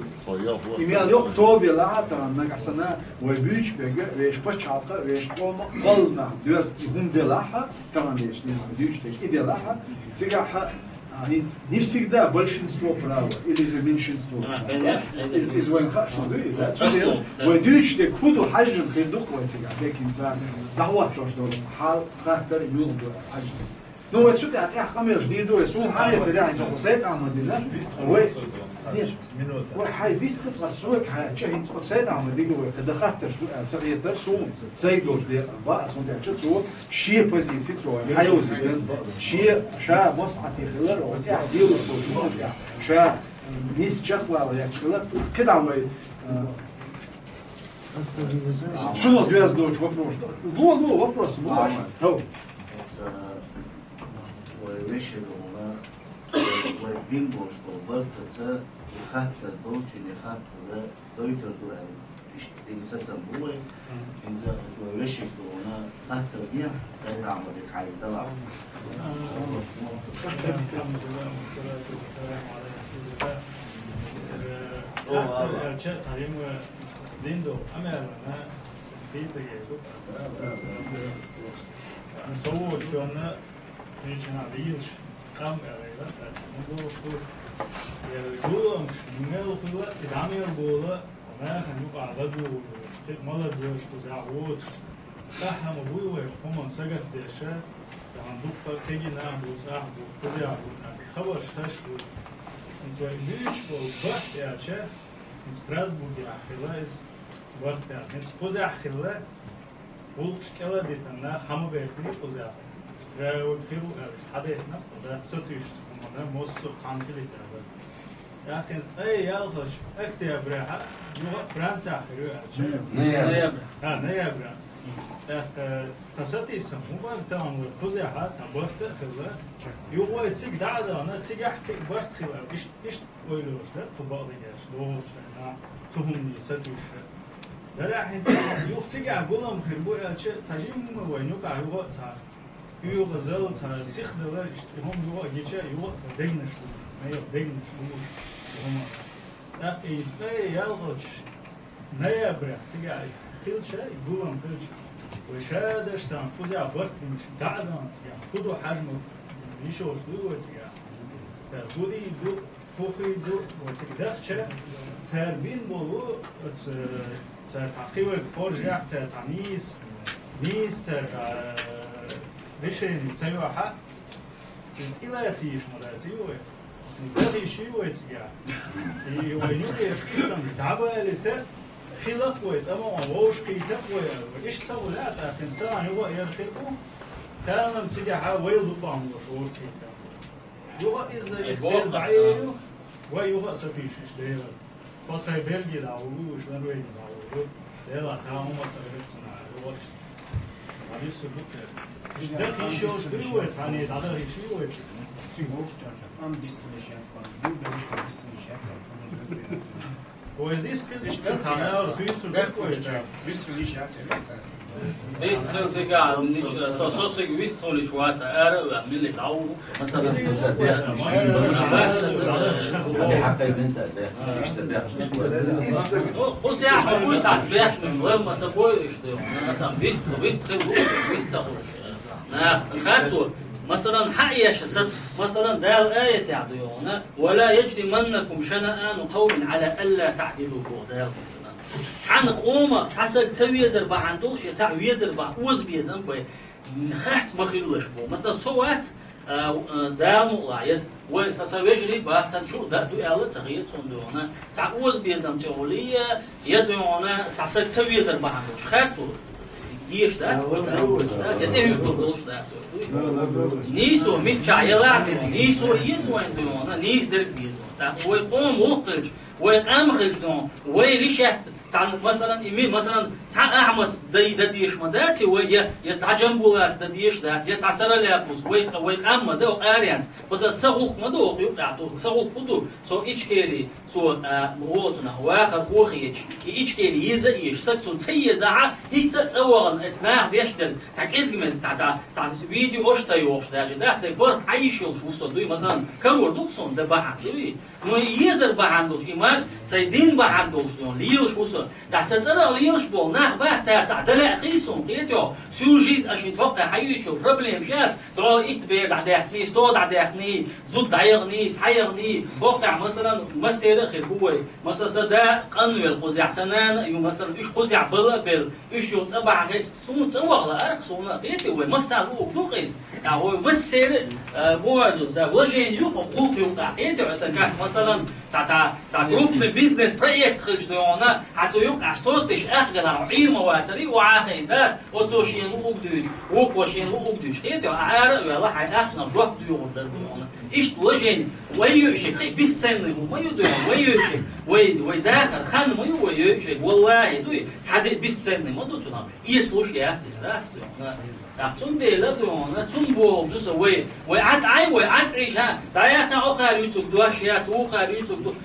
И мел йоккха тоба елахь а тахана, нагахь санна вай буьйцуш берг, вешан пачхьалкха, вешан къоман кхолланах доьзна и хӀума делахь а, тахана вешан дуьйцуш дерг и делахь а, цигахь а, а, не всегда большинство право или же меньшинство. А, конечно. Из, из вайн хаа, что вы, да? Цудел, вай дуьйцуш дерг хӀун ду хьаьжна хир ду-кх вай цигахь, декинца дӀахӀоттош долу хьал, хаттар, юха ду хьаьжна. Ну, вай цу тӀехь, тӀехь къамелаш дийр ду вай, суна хьан хетарехь, хӀинца хӀокху Сайд Ахьмадина, вай, нет, вай хьайн вистхилла цкъа сога хьаьжча, хӀинца хӀокху Сайд Ахьмадига вай кхин дан хаттарш ду аьлла ца хетара суна, сайга долчу декъана бан ас, хӀунда аьлча цо шен позици цо вайна хьайовзийтина, шен, ша маслахьате хилар, вай тӀехь лелош болчу хӀуманна тӀехь, ша нийса чекхвала гӀерташ хилар, кхидӀа вай, а, цунах доьзна доцу вопрос. Ло, ло, вопрос, ло. Хьо. Вай вешин гӀуна, вай бина болуш болу бартаца, и хаттар долчунна и хаттар дойтур ду аьлла, иштта дина сацам бу вай. ХӀинца оцу вай вешин гӀуна хаттар дехьа, Сайд Ахьмадига хьайга далахь. الحمد لله والصلاة والسلام على رسول الله. Хаттар аьлча, цхьа хӀума дина долу къамелана, сан кхетаге ду аса. Со волчунна Кхечанхьа вийлаш, къам аьлла, аса хӀун долуш ду? Яра гуламаш мел хуьлу, и дӀа мел болу, нахана юкъахь ладугӀуш, кхин а ма ладугӀуш, кхузахь воцуш. Цхьа хӀума буй вай хӀуманна сагатдеш, тахана дуккха а кегий нах бу, цӀахь бу, кхузахь бу, нах, и хабарш хезаш бу. ХӀинца вай буьйцуш болу барт аьлча, хӀинца Страсбургехь хилла иза барт аьлла. ХӀинца кхузахь хилла, гӀуллакхаш кӀел а дитина, нах хьан ма бехкина кхузахь. Ша вайга хир ву аьлла, хьан дехна, кху дац сатуьйсуш хӀуманна, массо а цхьаьна хилийта бара. ТӀаккха хӀинца ткъе ялхалгӀачу октябрехь, юха а Францехь хир ю аьлча. Ноябрь. А, ноябрь. ТӀаккха тхан сатийсам хӀун бара, тахана вай кхузахь цхьа барт а хилла. Юха вай цига дӀа а дахана, цигахь кхин а барт хилла. Иштта, иштта ойла йолуш дара кху бакъдерг аьлча, догӀучу хенахь, цу хӀуманна сатуьйсуш. Дарахь хӀинца юха цигахь гулам хир бу аьлча, цхьа жимма вайна юкъахь юха а цхьа оьгӀазалла, цхьа сихдалар, иштта и хӀума юха а гича, юха а дегнаш ду, майра дегнаш ду и хӀума. ТӀаккха и ткъе ялхалгӀачу ноябрехь цигахь хилча, и гулам хилча, вай ша даш тахана кхузахь барт бинчу дӀа а дахана цигахь, хӀун ду хьаьжна, йиш йолуш дуй вай цигахь? Цара хӀун дийр ду? ХӀун хир ду, оцу дахча, цара бина болу, оцу, цара цхьа кхин верг хоржехь, цара цхьа нийса, нийса цара цхьа решение ца йохьа, и лаца йиш ма лаца ю вай. Ца йиш ю вай цигахь. И вай юкъера къиссамаш дӀабалийта, хила-кх вай, цӀа ма ван вовшахкхийта-кх вай, иштта ца хуьлу а тӀаккха, стагана юха а яра хир бу, тахана цигахьа вай дукъа а вовшахкхийта. Юха иза, иза дӀаелла, вай юха а сатуьйсуш Дела. Паккхай Бельги дӀагӀур ву, уьш Норвеги дӀагӀур ву. Дела, цхьа хӀума ца хилира цунах, юха а иштта. Дала юьсур ду кхел. Иштта даха йиш йолуш дуй вай, цхьаьна дӀадаха йиш юй вай? Вай дистхила иштта цхьана ала хуьйцур ду вай. Дистхила цигахь, ничего, со, со сага вистхуьлуш вац, ара а ваьлла, милли дӀа ву, масала. Ну, кхузахь хьо вуй цхьа бехк, вай ма ца бой иштта, масала, вист, вист хир ву, вист ца хуьлуш. Нах, харцо, масалан, хьан эша сат, масалан, Дала аятехь ду йогӀана, «ولا يجرمنكم شنآن قوم على ألا تعدلوا», боху Дала, масалан. Цхьана къомах цхьа саг ца везар бахьана долуш, я цхьаъ везар бахьана, оза безам бай, харц ма хилалаш бу. Масала, со вац, а, а, Дала мукъалахь еза, вай сан, сан вежарий бац, сан чу а дан а ду аьлла ца хета суна дуьйхьуна. Цхьа оза безам тӀехула я, я дуьйхьуна, цхьа саг ца везар бахьана долуш. Харцо, еша дац, я тӀехӀуьттур долуш дац. Нийсо миччахь ялахь, нийсо еза вайн дуьйхьуна, нийса дерг беза. ТӀаккха вай къома воккха хилча, Вай къам хилча дуьйна, вай решать, цхьа, масалан, и ми-, масалан, цхьа Ахьмаца дай дан дезаш ма дац вай, я, я цхьа Джамбулатца дан дезаш дац, я цхьа Саралаьпус, вай, вай къам ма да оха аренца. База са гӀуллакх ма ду оха юкъахь ду, са гӀуллакх хӀун ду, со Ичкери, со, а, ма гӀо цунах, вахархо хеташ, и Ичкери еза а езаш, саг цунна ца езахь, хӀинца а цӀа вахана, эца наха деш дерг, цхьа кӀезиг-мезиг, цхьа, цхьа, цхьа видео ош ца йохуш даже, да, цхьа барх хьан йиш йолуш ву со дуй, масалан, карор ду-кх суна, дан бахьана дуй. Ну, и езар бахьана долуш, и маж, сайн дин бахьана долуш, ну, лелаш ву со. ТӀаккха сан цӀарах лелаш болу нах бац, цара цхьа дан лаьа хий суна, кхетий хьо? Всю жизнь аш хӀинца хӀокху тӀехь хьан юьйцучул проблемаш яц, дӀо итт бер дӀадаьккхиний, сто дӀадаьккхиний, зуда дӀаяханий, схьаяханий, хӀокху тӀехь, масалан, массеран а хир бу вай. Масалан, сан да къанвелла кхузахь, сан нана а ю, масалан, уьш кхузахь бала а белла, уьш юха цӀа бахьа хезча, суна цӀа ваха лаьара-кх суна, кхетий вай, массарна луург ду-кх иза. ТӀаккха вай массеран а, э, бохург ду, сан вложени ю-кх хӀокху гӀуллакх юкъахь, кхетий хьо, сан каш, масалан, цхьа, цхьа, цхьа крупный бизнес-проект хилча дуьйна, хьан цу юкъахь сто тысяч ахча гина, хьо Ӏийр ма вацара, и охьа а хиъна дац, оцо шена луург дуьйцуш, вукхо шена луург дуьйцуш, кхетий хьо, ахьа ара а ваьлла, хьайн ахчанах жоп доьхур дара дуьйна. Иштта вложени, вай йоьшург, кхин бесценный хӀума ма ю дуьйна, вай йоьшург, вай, вай дахар хан ма ю вай йоьшург, валлахӀи дуй, цхьа де бесценный ма ду цунах. Эцалуш яц иза, дац дуьйна. ТӀаккха цундела дуьйна, цунна бохург ду сан вай, вай Ӏад Ӏай, вай Ӏад Ӏийша, дӀаяхна, окхара юьйцург дош яц, вукхара юьйцург ду.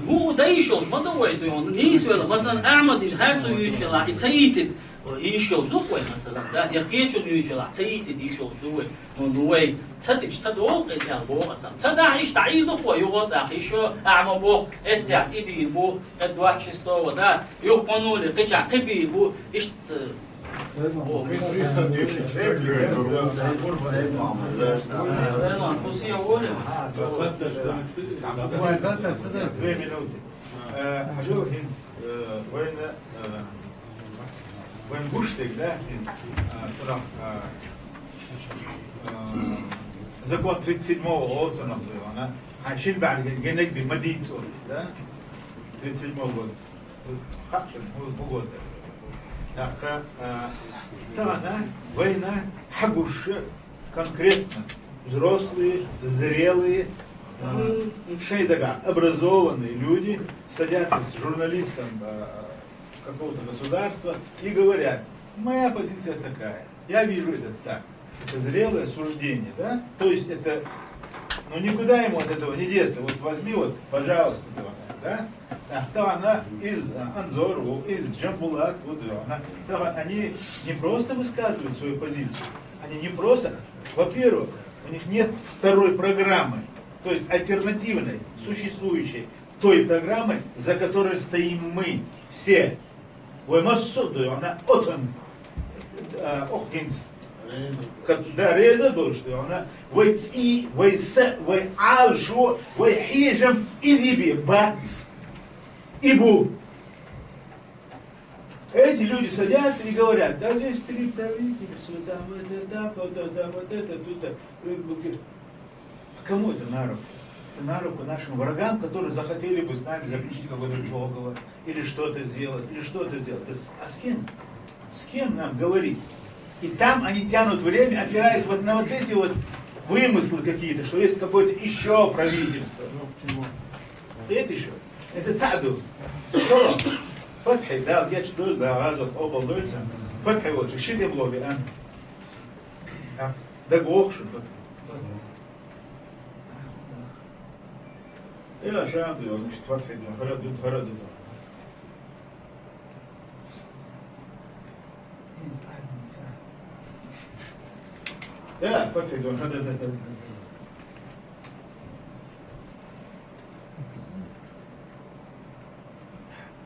ХӀу, дан йиш йолуш ма ду вай дуьйна. Нийсвелла, масалан, Ахьмадина хӀара цу юьйцуш елахь, и ца йийцийта йиш йолуш ду-кх вай, масалан, дац, я кхечунна юьйцуш елахь, ца йийцийта йиш йолуш ду вай. Ну, ну, вай ца дича, ца догӀу-кх иза аьлла боху аса. Ца дахь, иштта дӀаийр ду-кх вай юха а тӀаккха, иштта ахьа ма боху, эццехь и бийр бу, эццахь двадцать шестого, да, юха къонуле кхечахь кхин бийр бу, иштта. Две минуты. Э, хьажал хӀинца, э, вайна, э, вайн гуш дерг, да, цин, э, цунах, э, э, закон тридцать седьмого олу цунах, вайна. Хьан шин баьхьа гиннаг бен ма дийца олу, да? Тридцать седьмого года. Хьан шин, хӀу, хӀу года. ТӀаккха, э, тахана вайна хьан гуш конкретно взрослые, зрелые, э, шайн дагахь образованные люди садятся с журналистом, э, какого-то государства и говорят: «Моя позиция такая, я вижу это так». Это зрелое суждение, да? То есть это, ну, никуда ему от этого не деться. Вот возьми, вот, пожалуйста, да? А то она из, э, Анзорова, из Джамбулат, вот, да, она, то они не просто высказывают свою позицию, они не просто, во-первых, у них нет второй программы, то есть альтернативной, существующей той программы, за которой стоим мы все. Вай массо а дуй, вайна оцун, а, охьа хӀинца. Ка-, да, реза долуш дуй, вайна вай цӀий, вай са, вай Ӏалашо, вай хьежам иза бен бац. И бу. Эти люди садятся и говорят: «Да здесь три правительства, там это, там, вот это, вот это, тут, э, А кому это на руку? Это на руку нашим врагам, которые захотели бы с нами заключить какой-то договор, или что-то сделать, или что-то сделать». То есть, а с кем? С кем нам говорить? И там они тянут время, опираясь вот на вот эти вот вымыслы какие-то, что есть какое-то еще правительство. Ну, почему? Это еще. Это цаӀ ду. ШолгӀа. Фатхьи, Дала гечдойла, Дала гӀазот къобалдойла цуьнан. Фатхьи волчу ши тӀе ло веана. А? Дага вохуш ду. Э, аша а ду, иштта фатхьи ду, хӀара ду, хӀара ду. Э, фатхьи ду, хӀара ду, хӀара ду.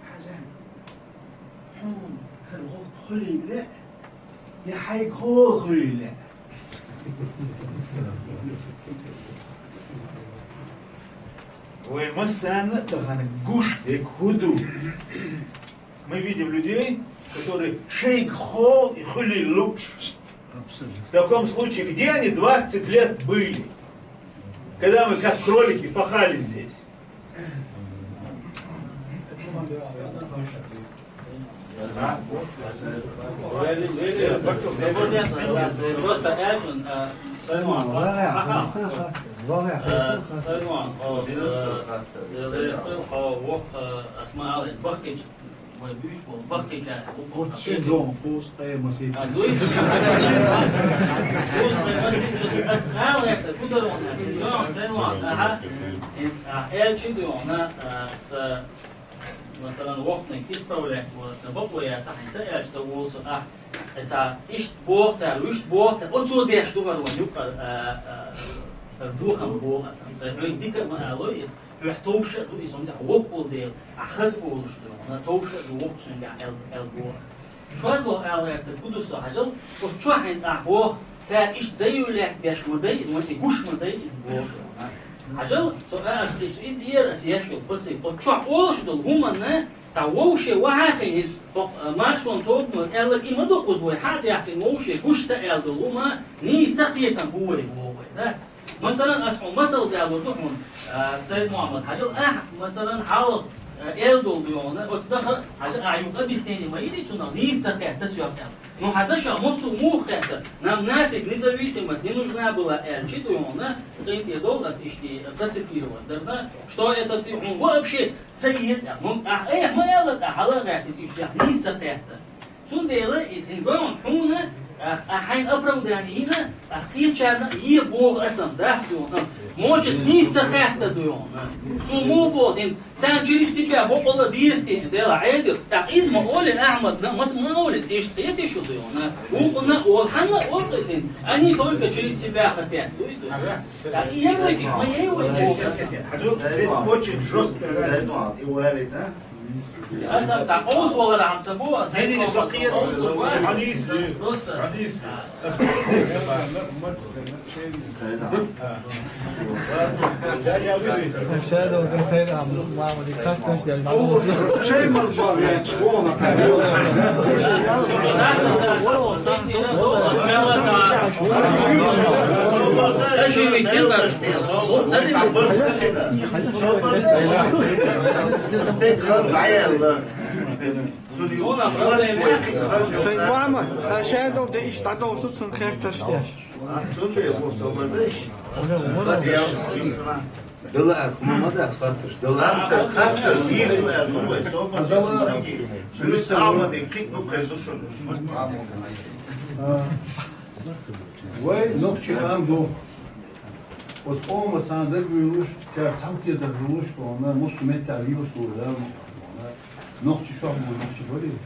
Хьажа, хьуна хӀара гӀуллакх хуьлийла, я хьайга хӀора хуьлийла? Вай массарна а тахана гуш дерг хӀун ду? Мы видим людей, которые шайга хӀора хуьлийла лууш. В таком случае, где они двадцать лет были, когда мы, как кролики, пахали здесь? Просто Э, Саймон, о, э, э, э, хьо воккха, э, ас ма аллара, бахкийча, вай буьйса болу, бахкийчара, вот, вот, шен дом, хӀуст, э, масийтта. А, дуй? ХӀуст, э, масийтта, ас ала, это, куда он, Саймон, Саймон, ага. Э, а, элчи дуй, она, э, с Масалан, воккханиг исправлять вац, бакъо яц, хьайна ца аьлча, ца волу со, а, ца иштта боху цара, вуьшта боху цара, оцо деш ду хӀара вайн юкъара, а, а, хӀара дохам боху аса. Ца хьоьга дика а ма алой иза, хьоьга товш а ду иза, хӀунда аьлча воккхал дела, ахь хаза олуш ду, хьуна товш а ду воккхачуьнга аьлла, аьлла боху аса. ШозлагӀа ала гӀертарг хӀун ду со, хьажал, оцу чохь хьайна тӀехь боху, цара иштта заявлять деш ма дай иза, вайн гуш ма дай иза боху. Хьажал, со аса иза и тӀера аса еш йолу пасиг, оцу чохь олуш долу хӀуманна, цхьа вовше вахьа а хиъна, хӀокху, а, маршонан тобано аьлларг и ма ду кхуза вай, хьа а даьккхина вовше гуш ца аьлла долу хӀума, нийса ца кхетам бу вай боху вай, дац? Масалан, ас хьуна масал далор ду хьуна, а, Сайд-Мухьаммад, хьажал ахь, масалан, хьалха, а, эр долу дуьйхьуна, оцу даха, хьажал, ахь юха объяснение ма йилий цунах, нийса ца кхетта соьх аьлла. Ну, хьан дашах массо а муха кхетта, нам нафиг независимость не нужна была, аьлла, чу дуьйхьуна, къинтӀера долу ас иштта процитировать дарна, что это ты, хьуна вообще ца еза, хьуна, ахь, э, ма аьлла, ахь хьала а гӀаьттина, уьш яхь нийса ца кхетта. Цундела иза хӀинца бан хьуна, а, а, хьайна оправдание йина, а, кхечарна е боху аса, дац йона. Может, нийса ца кхетта ду йона. Цо муха боху, хӀинца царна через себя бокъала деза те, дела Ӏедира. ТӀаккха иза ма олий Ахьмадна, маса ма олий, иштта кхетий шу ду йона. Вукхунна а олу, хьанна а олу иза, они только через себя хотят, дуй, дуй. ТӀаккха и яблоки, ма ей вай боху аса. Здесь очень жёстко. Аса тӀаккха къовса валар хьан ца бу, аса хьадис, просто. Хьадис. Шайда, вот это, Сайд, а, мама, ты как точно, я не могу. Шей мал бавлять, школа. Ошибки, Сайд-Мухьаммад, а, шайдал де иш дӀадовсу цун херташ деш. Дала ар хӀума ма дац хатташ, дала ар. Хаттар, хаттар, дийр ду аьлла, вай собар. Дала ар. Плюс Ахьмад, кхин ду кхин ду шуна. А, вай нохчий къам ду. Оцу къоман цхьана дагавуьйлуш, цаьрца цхьаьнакхетар луш, тхуна массо а меттехь лелаш ву Дала. Нохчий шох бу, нохчий барий.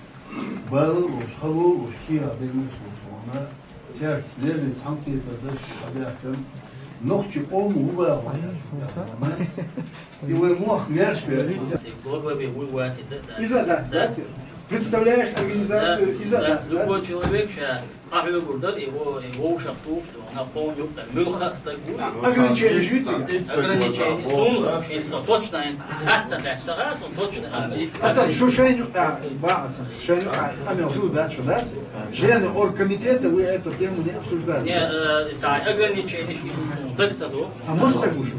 Бала а луш, хало а луш, кехат дерг а луш, тхуна цаьрца леррина цхьаьнакхетар даш хьабаьхкина. Нохчий къомо ву бахьа. И вай мохк мерш бер. Во главе вуй вац и да, да. Иза дац, да? Представляешь организацию, да, иза да, дац, да? Любой человек ша хьоьгур дара, и во, и вовшах тухуш ду, вана къоман юкъа муьлхха а стаг вуй. Ограничение жуьйци? Ограничение. Сун, шен со точно хӀинца. Хатта хатта, сан точно. Асан, шу шайн юкъа, ба асан, шайн юкъа, амел хӀу дац, шу дац? Члены оргкомитета, вы эту тему не обсуждали? Не, э, ца ограничение, шен даг ца ду. А мы с тобой что?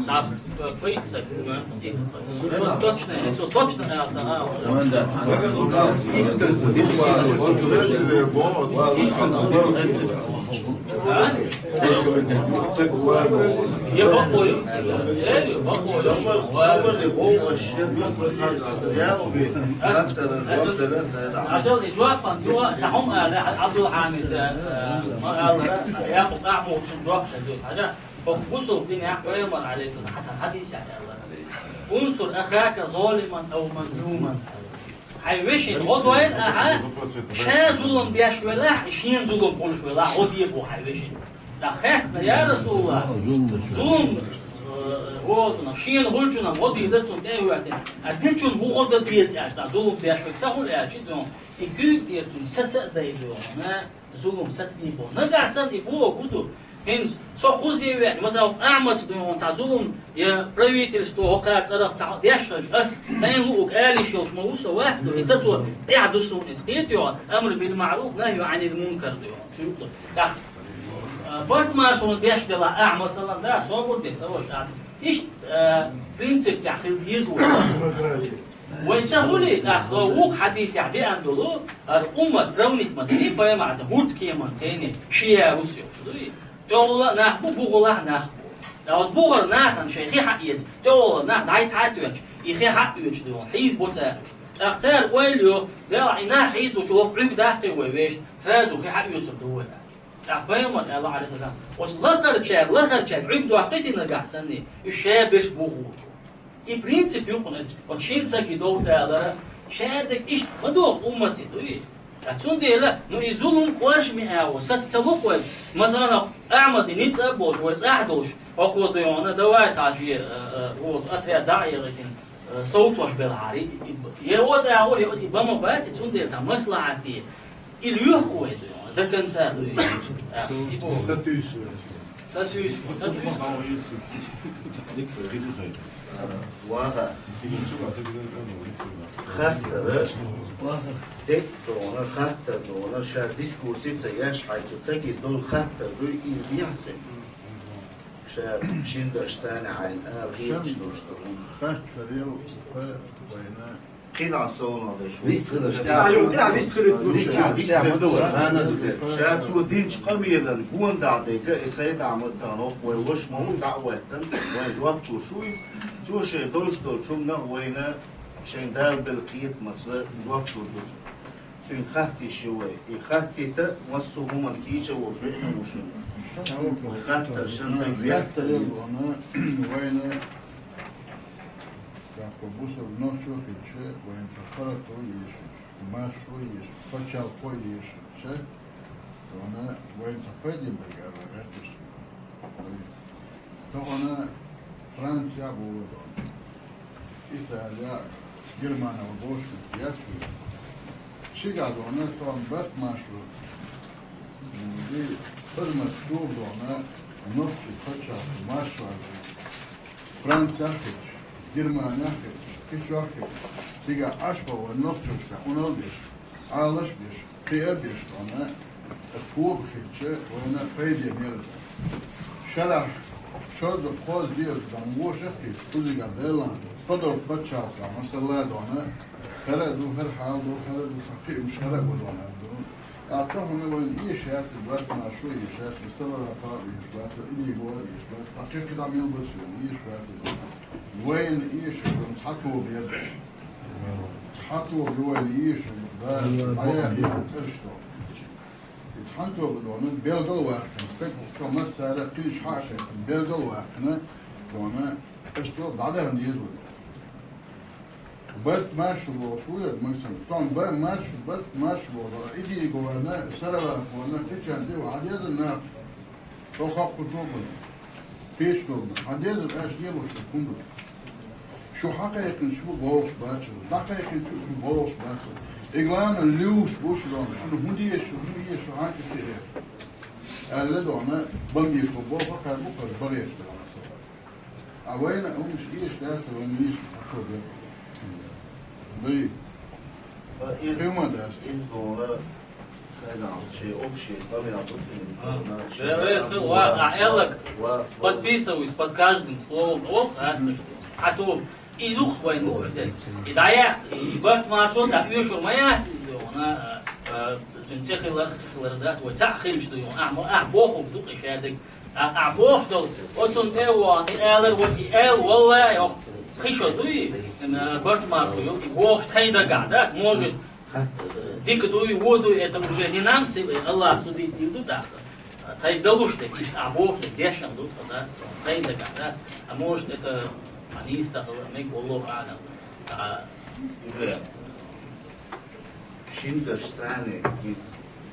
Там, э, пытаться, да. И, ну, точно, это точно, да, да, да. Да? Я попою. Я попою. Ажал и жоапан дуа, сахум ала, Абдул Хамид, э, ма ала, я куда мохчун жоап дадут. Ажа, хохку сул дин я пайгамбар алейхиссалам хьасан хадис я Аллах. Унсур ахака залиман ав мазлуман. Хьайн вешин гӀо дойла ахьа, ша зулам деш велахь, шен зулам хуьлуш велахь, гӀо де бу хьайн вешин. ТӀаккха хаьттина, я Расулаллах, зулам, э, гӀо дина, шена хуьлучунна гӀо дийр дац цунна тӀе а хӀоьттина. А дечунна хӀун гӀо дан деза аьлча, тӀаккха зулам деш верг ца хуьлу аьлча, и дуьйна, и куьйга тӀера цуьнан саца а дайла дуьйна, зулам саца дийр бу. Нагахь санна и бохург хӀун ду? ХӀинца со кхуза веана, масала, Ахьмадца дуьйна цхьа зулам, я правительство, хӀокхара цӀарах цхьа деш хилча, ас сайн луъург ала йиш йолуш ма ву со, вац ду, и сацо тӀехь ду суна иза. Кхетий хьо, амр бил маъруф, нахью анил мункар дуьйна. ТӀаккха, а, барт маршонан деш делахь ахьа, масала, да, собар де, ца ваша ахьа. Иштта, а, принцип тӀехь хила деза вай. Вай ца хуьлий, тӀаккха вукху хьадисехь деана долу, хӀара уммат сравнить ма дий, пайхамар аса хӀурдкеман цене, ши ярус йолуш дуй. ТӀехула нах бу, бухула нах бу. ТӀаккха оцу бухара нахана шайн хи хьаэца, тӀехула нах дӀасхьа а тоьттуш, и хи хьаоьцуш ду, хьийза бу цара. ТӀаккха цара ойла йо, Дела, и нах хьийзачул Ӏуьрг даккхий вай вешан, сразу хи хьаоьцур ду вай аьлла. ТӀаккха пайхамар аьлла, Ӏалайхи салам, оцу лакхарчаьрга, лакхарчаьрга Ӏуьрг доккхий динаргахь санна, уьш ша берш бухуш. И принцип ю кхунца, оцу шина сага довла далара, шадерг иштта ма догӀу уммате, дуй? Ткъа цундела, ну, и зулам кӀоршаме агӀо, саца ца лу-кх вай, масала, Ахьмадан ницкъ а болуш, вай цӀахь долуш, хӀокхо дуй хьуна, давай цхьа шен, э, э, оцу отряд дӀа а яхийтина, э, совцош белахьара, и, и, я оцу агӀор, я и бан ма бац, цундела цхьа маслахьате, и лоьху вай дуй хьуна, до конца дуй. А, и боху. Сатуьйсу. Сатуьйсу, сатуьйсу. Ваха. Хаттар, декъа дона, хаттар дона, ша дискуссия ца еш, хьайца таги долу хаттар дуй, иза дехьа ца. Ша шин даш царна хьайна ала хеташ долуш ду. Хаттар ел, вайна. КхидӀа совнах деш ву. Вистхилаш, тӀаьхьа, тӀаьхьа вистхилийта ду. Вистхилийта ду, хана ду те. Ша цо динчу къамелан гонадахь дерг, и Сайд-Ахьмад тахана вай ваша ма ву, дӀа а веттан, вайн жоп луш ву иза. Цо шайн долуш долчу хӀуманах вайна шайн Дала делла кхетамаца жоп лур ду цо. Цуьнга хаттийша ю вай. И хаттийта массо а хӀуманна кийча а волуш веана ву шуна. Вай хаттар шан тайга веттар иза. Вайна, тӀаккха бусалба нохчо а хилча, вайна цхьа паргӀато а ешаш, маршо а ешаш, пачхьалкхо а ешаш, ша, вайна, вайна цхьа пайденна берг ара вай гӀерташ. Тахана Франция а бу вай дона. Италия, Германия вай бошканца яц вай. Шигахь дона тахана барт маршо. М, и хазмат чула дона, нохчий пачхьалкх маршо. Франция а хилча, Германия а хилча, кхечохь а хилча, цигахь Ӏаш бан вай нохчашца Ӏунал а деш, Ӏалаш а беш, кхиа а беш дона, тоба хилча, вайна пайде мер ду. Шарахь, шозза кхозза деза дона, вошах а хилча, кхузигахь Делан, подолг пачхьалкхехь, масала дона, хӀара а ду, хӀара хьал ду, хӀара а ду, цхьа кхиамаш хӀара а бу дона, хӀара ду. ТӀаккха хӀуна вайна эша яц, барт маршо а эша яц, савара пхьа а эша бац, и дийго а эша бац, цхьа кхин кхидӀа мел бац вайна, эша бац. Вайна эша, вайна цхьа тоба яр. Цхьа тоба ю вайна эша, да, Аллах дӀаяхийта Акбар. ЦӀераш тоху. И цхьана тоба дона, белгал а ваьккхина, стаг чохь массара а кхинаш хьа а шайна, белгал а ваьккхина, дона, аса тоба дӀадахана деза вай. Барт маршо бохуш ву яра, Максим. Тхьовна ба-, маршо, барт маршо боху, и дийго варна, саралахо варна, кхечарна тӀе ву, хьан деза нах? Тхо хаккху тобана. Кхечу тобана. Хьан деза аша лелош ду хӀума ду? Шу хьан кхайкхинчу бу бохуш бацара, дӀакхайкхинчу шу бохуш бацара. И главное, луьйш бу шу дона, шуна хӀун деза шу, хӀун еза шу, хьан кхин шу. Аьлла дона, бан бийш бу боху, кхара бу, кхара багӀеш бу. А вайна хӀумаш эша дац, вайна эша хьакхо деза. Дай. Ткъа иза, Хима дац. Иза дона, сайна шен общий къамел ду цуьнан. А, дона, шен вера вес хила, ва, а, эллаг, вац, подписываюсь под каждым словом. Оп, аскаш. А то и юха вайн лууш дерг. И дӀаяккха, и барт маршо дӀа оьшур ма яц иза, вона, а, а, цуьнан цӀе хилар, цӀе хилар дац, вай цхьаъ хилча ду, вона, ахьа, ахьа бохург ду-кх и шадерг. А, а, бохуш долу, оцунна тӀе а вахана, и алар вара, и ала валла а йоккху. Хи шо дуй, м, барт маршо йолу, и бохуш тхайн дагахь дац, может, дика дуй, вон дуй, это уже не нам судить, Аллах судить не ду тӀаккха. Тхайн далуш дерг, иштта а бохуш дерг, дешна ду тхан дац, тхайн дагахь дац. А может, это, а, нийса ца хила мега, Аллаху аӀлам. А, Шин даш царна иза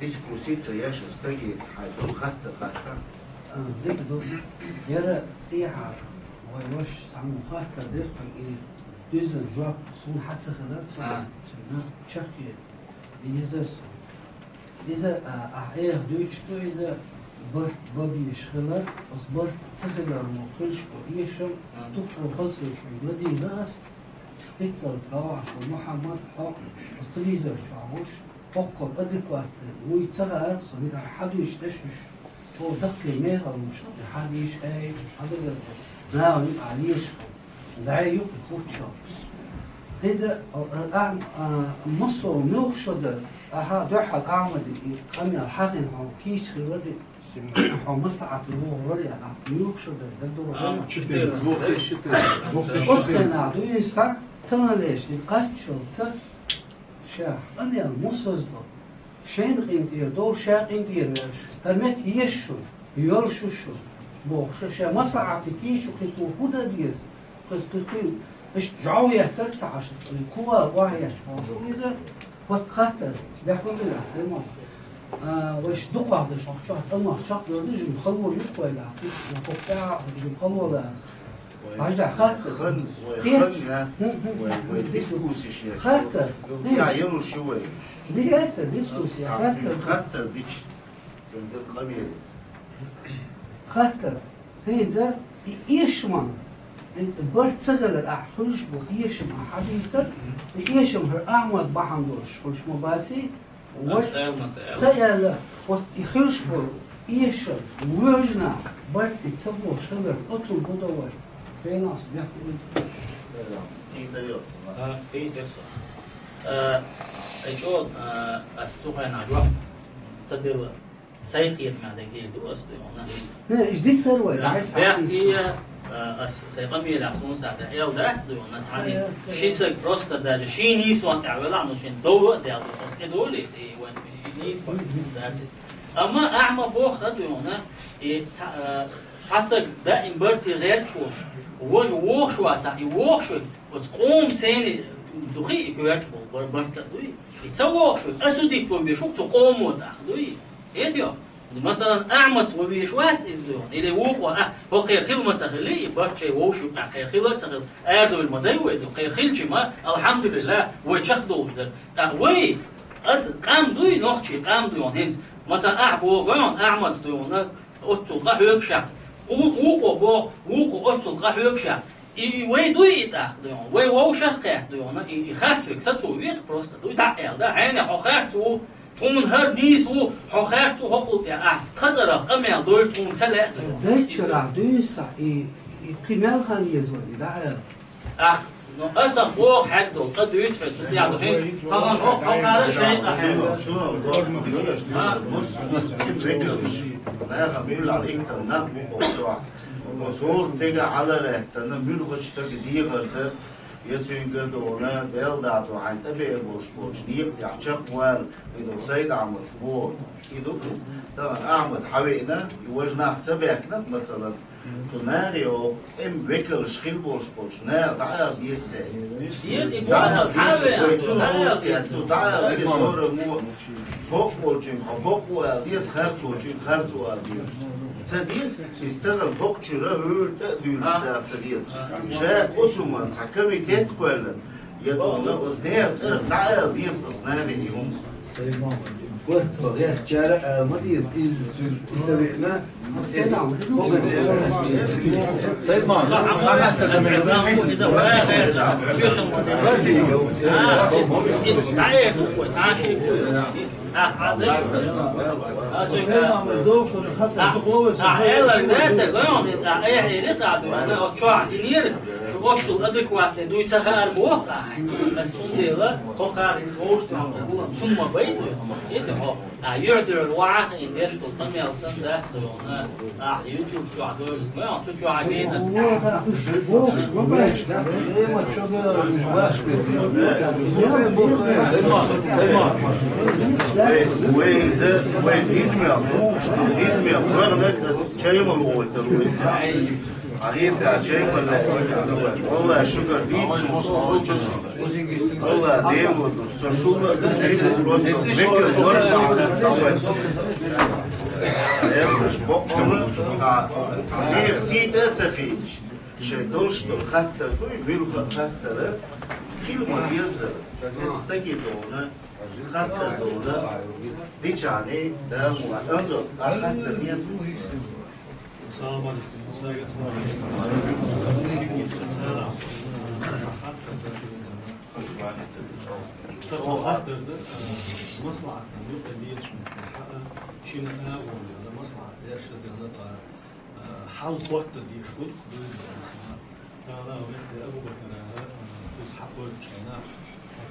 дискуссия ца еш, стаге хьайн долу хаттар хаттар. А, дика ду. Яра тӀехьа вай ваша цхьаммо хаттар дира тхуна, и дуьззина жоп суна хьан ца хилар, цуьнан, а, цуьнан чаккхе и езар суна. Иза, а, ахьа эха дуьйцуш ду, иза барт бан безаш хилар, оцу барт ца хиларх хилча ду эшам, а, тухуш хазахеташ ладийна ас. Пиццалц гӀалгӀаш ву Мухьаммад, хьо оцу телевизор чохь вуш, хӀоккхул адекватный вуй ца хаьара, со муьлхха хьадуьйцуш дерш уьш, чӀогӀа даккхий мехала луш, хьан дийша, аьлла, уьш хьан дагара, нахана юкъахь леша хилла, зӀе юкъа хӀуттуш хилла. Хьиза, а, а, а, массо а муьлхха шо дара, ахьа, дуьххьал Ахьмаде и къамел хьахийна хьо кийча хилла, Хьо маслахьат лугӀурал яхь, муьлхха шу дар, дар дура. А, четырнадцать, да? Две тысячи четырнадцать. Две тысячи четырнадцать. Оцу хенахь дуьйна схьа, таханлерчу кхаччалца ша къамел мусаза до. Шайна къинтӀера долу, ша къинтӀера ваьлча, хӀара меттиг еш шуна, йолуш ю шуна, бохуш, ша маслахьат кийча кхин кху хӀун дан деза? Кхин, кхин, кхин, иштта жӀов еттар ца Ӏаш, кхин кху вала охьаетташ хьуна шу иза, хӀотта хаттар, бехк ма бина аса, ма. А, вайша дукхах даш хьо чохь, тӀамах чекхдор ду, жима хало юккъойла, хӀокху тӀаьхьа жима хало ла. Хьажа, хаттар. Хан, вай кхечу хан яц, хӀун, хӀун, вай, вай дискуссиш еш. Хаттар. Я, я лучше вай. Директор дискуссия, хаттар. Хаттар дича. Цуьнан къамелаца. Хаттар. ХӀинца и эшаман, хӀинца барт ца хилар ахь хуьлуш бу эшам ахь хьадийцар, и эшам хӀара Ахьмад бахьана долуш хуьлуш ма баций, Аса аьлла, аса аьлла. Ца аьлла, вот и хуьлуш болу, эшам, вожна, барт ца бохуш хилар, оцу гу дан вай. Пенас, бехк ма бина. А, кхин дерг со. А, ай чӀогӀа, а, ас цу хенахь жоп ца делла. Сайн кхетамехь дерг хир ду ас дуьйна. Не, иш дицар вай, да, дай схьа. Бехке, а, ас сайн къамелехь суна сахьтехь эл дац дуьйна, цхьаьна ши саг просто даже шен нийсонан тӀехь велахь, ну шен довла а даьлла, ас тӀе довлий, и вайн нийса дац иза. Амма ахьа ма боху дуьйна, и цхьа-, а, цхьа саг даим барте гӀерташ волуш, важа вохуш вацахь, и вохуш верг, оцу къоман цене духий и коьрташ болу бар-, барт а дуй. И ца вохуш верг, ас у дитт ван беш ву цу къомо тӀаккха дуй. Хетайо? Масалан, Ахьмадс ван веш вац иза дуьйна, или вукхо, а, хӀокхеран хила ма ца хилли, и барт шайн вовшийн юкъахь кхеран хила а ца хилла, арадовла ма дай вай ду, кхеран хилчи ма, алхьамдулиллахӀ, вай чекхдолуш дара. ТӀаккха вай, ад, къам дуй, нохчий къам дуьйна, хӀинца, масалан, ахь боху вайна, Ахьмадс дуьйна, оццул къа хьоьгуш яц. У-, вукхо боху, вукхо оццул къа хьоьгуш яц. И, и вай дуй и тӀаккха дуьйна, вай вовшах кхетта дуьйна, и, и харц верг сацо веза просто дуй, дӀа а аьлла, да, хьенех хьо харц ву, тхуна хӀара нийса ву, хьо харц ву хӀокхул тӀе, ахь тхан цӀарах къамел дойла тхуна ца лаьа. Дайчарахь дуьйна схьа, и, и кхин мел хан еза вай, дӀа а аьлла. Ахь, ну, аса боху хьаьгдолу, къа дуьйцу хьо, цу тӀехь ду хӀинца, хьо, хьо, хьо, хьо, хьо, шайн къа хьаьгдолу. Цунах, цунах, цунах, цунах, векалш, наха муьлхха иктам нах бу хӀокху чохь. Оцу хӀора стеган хьала а гӀеттина, муьлххачу стага дехар дан, я цуьнгара дуьйна, Делан дӀа хьайна тӀебеа болуш болчу некъа тӀехь чекхвала, и ду Сайд-Ахьмадс боху. И ду иза. Тахана Ахьмад хьавеана, и важа нах ца баьхкина, масалан, цу наха йогӀу тӀеман векалш хила болуш болчу наха дӀаала деза цаьрга. Деза, и боху, хьавеана, вай цунах дӀаала деза, дӀаала деза, хӀораммо. Бокъо волчуьнга хьо бокъо ала деза, харц волчуьнга харцо ала деза. Ца деза, иза тахана боккхачуьра хӀуьйру тӀе а дуьйлуш дала ца деза. Ша оцу хӀуманна цхьа комитет кхоьллина, я дуьйна оцу нехан цӀарах дӀаала деза оцу нахе и хӀума. Барт бан гӀертачара ала ма деза, иза цуьнан и ца веана, Шу оццул адекватный дуй ца хаар боху ахь. Ас цундела, кхо кхара вовшах цунна ма байта, хӀо. А, юьхь-дуьхьал вахьа, и деш долу къамел санна дац дуьйна. А, YouTube чохь доьлу, ма, цу чохь а гайна. Вай, вай, вай, измел, измел, варнак ас чай ма вогӀуьйтур вуьйцу. Ахьа, чай ма лаьцна, валлахӀи, шуьгара дийца, Алла Дела ду, со шуна а ду, шуна просто векал варца хьалха хьалваьцна. Эрмаш боккъала, цхьа, цхьа нехан сий тӀе а ца хийташ, шайн долуш долу хаттар дуй, муьлхха а хаттара, хила ма-деззара, иза стаге дуьйна, хаттар дуьйна, дичахьний, Дала ма ван, Анзор, а хаттар деза. Салам алейкум. Салам алейкум. Салам. Са хьо хаттар ду, а, маслахьатана юкъа лелаш ма хьаа, шина а волу, маслахьат деш а делла цара, а, хьал хӀотта деш ву, дуьйна. Тахана вехте Абу-Бакара, а, иза хьакхойчу хенахь,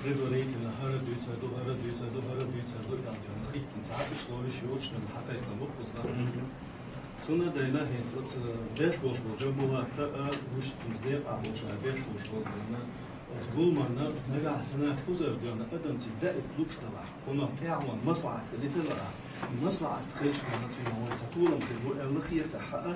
Предварительно хӀара дуьйцур ду, хӀара дуьйцур ду, хӀара дуьйцур ду, аьлла, хӀиттина цхьа условиш йолччунна хьакхайкхам бу-кх аса. Цунна дайна хӀинца оцу беш болуш болу Джамбулатта а, вуьш цуьнца декъахь болчара беш болуш болу дайна, оцу гуламанна нагахь санна кхузара доьгӀна адамций даита лууш далахь, кхунах тӀаьхьа маслаӀат хилийталахь, маслаӀат хилча доьгӀна цуьнан вайн сан толам хир бу аьлла хетахь а,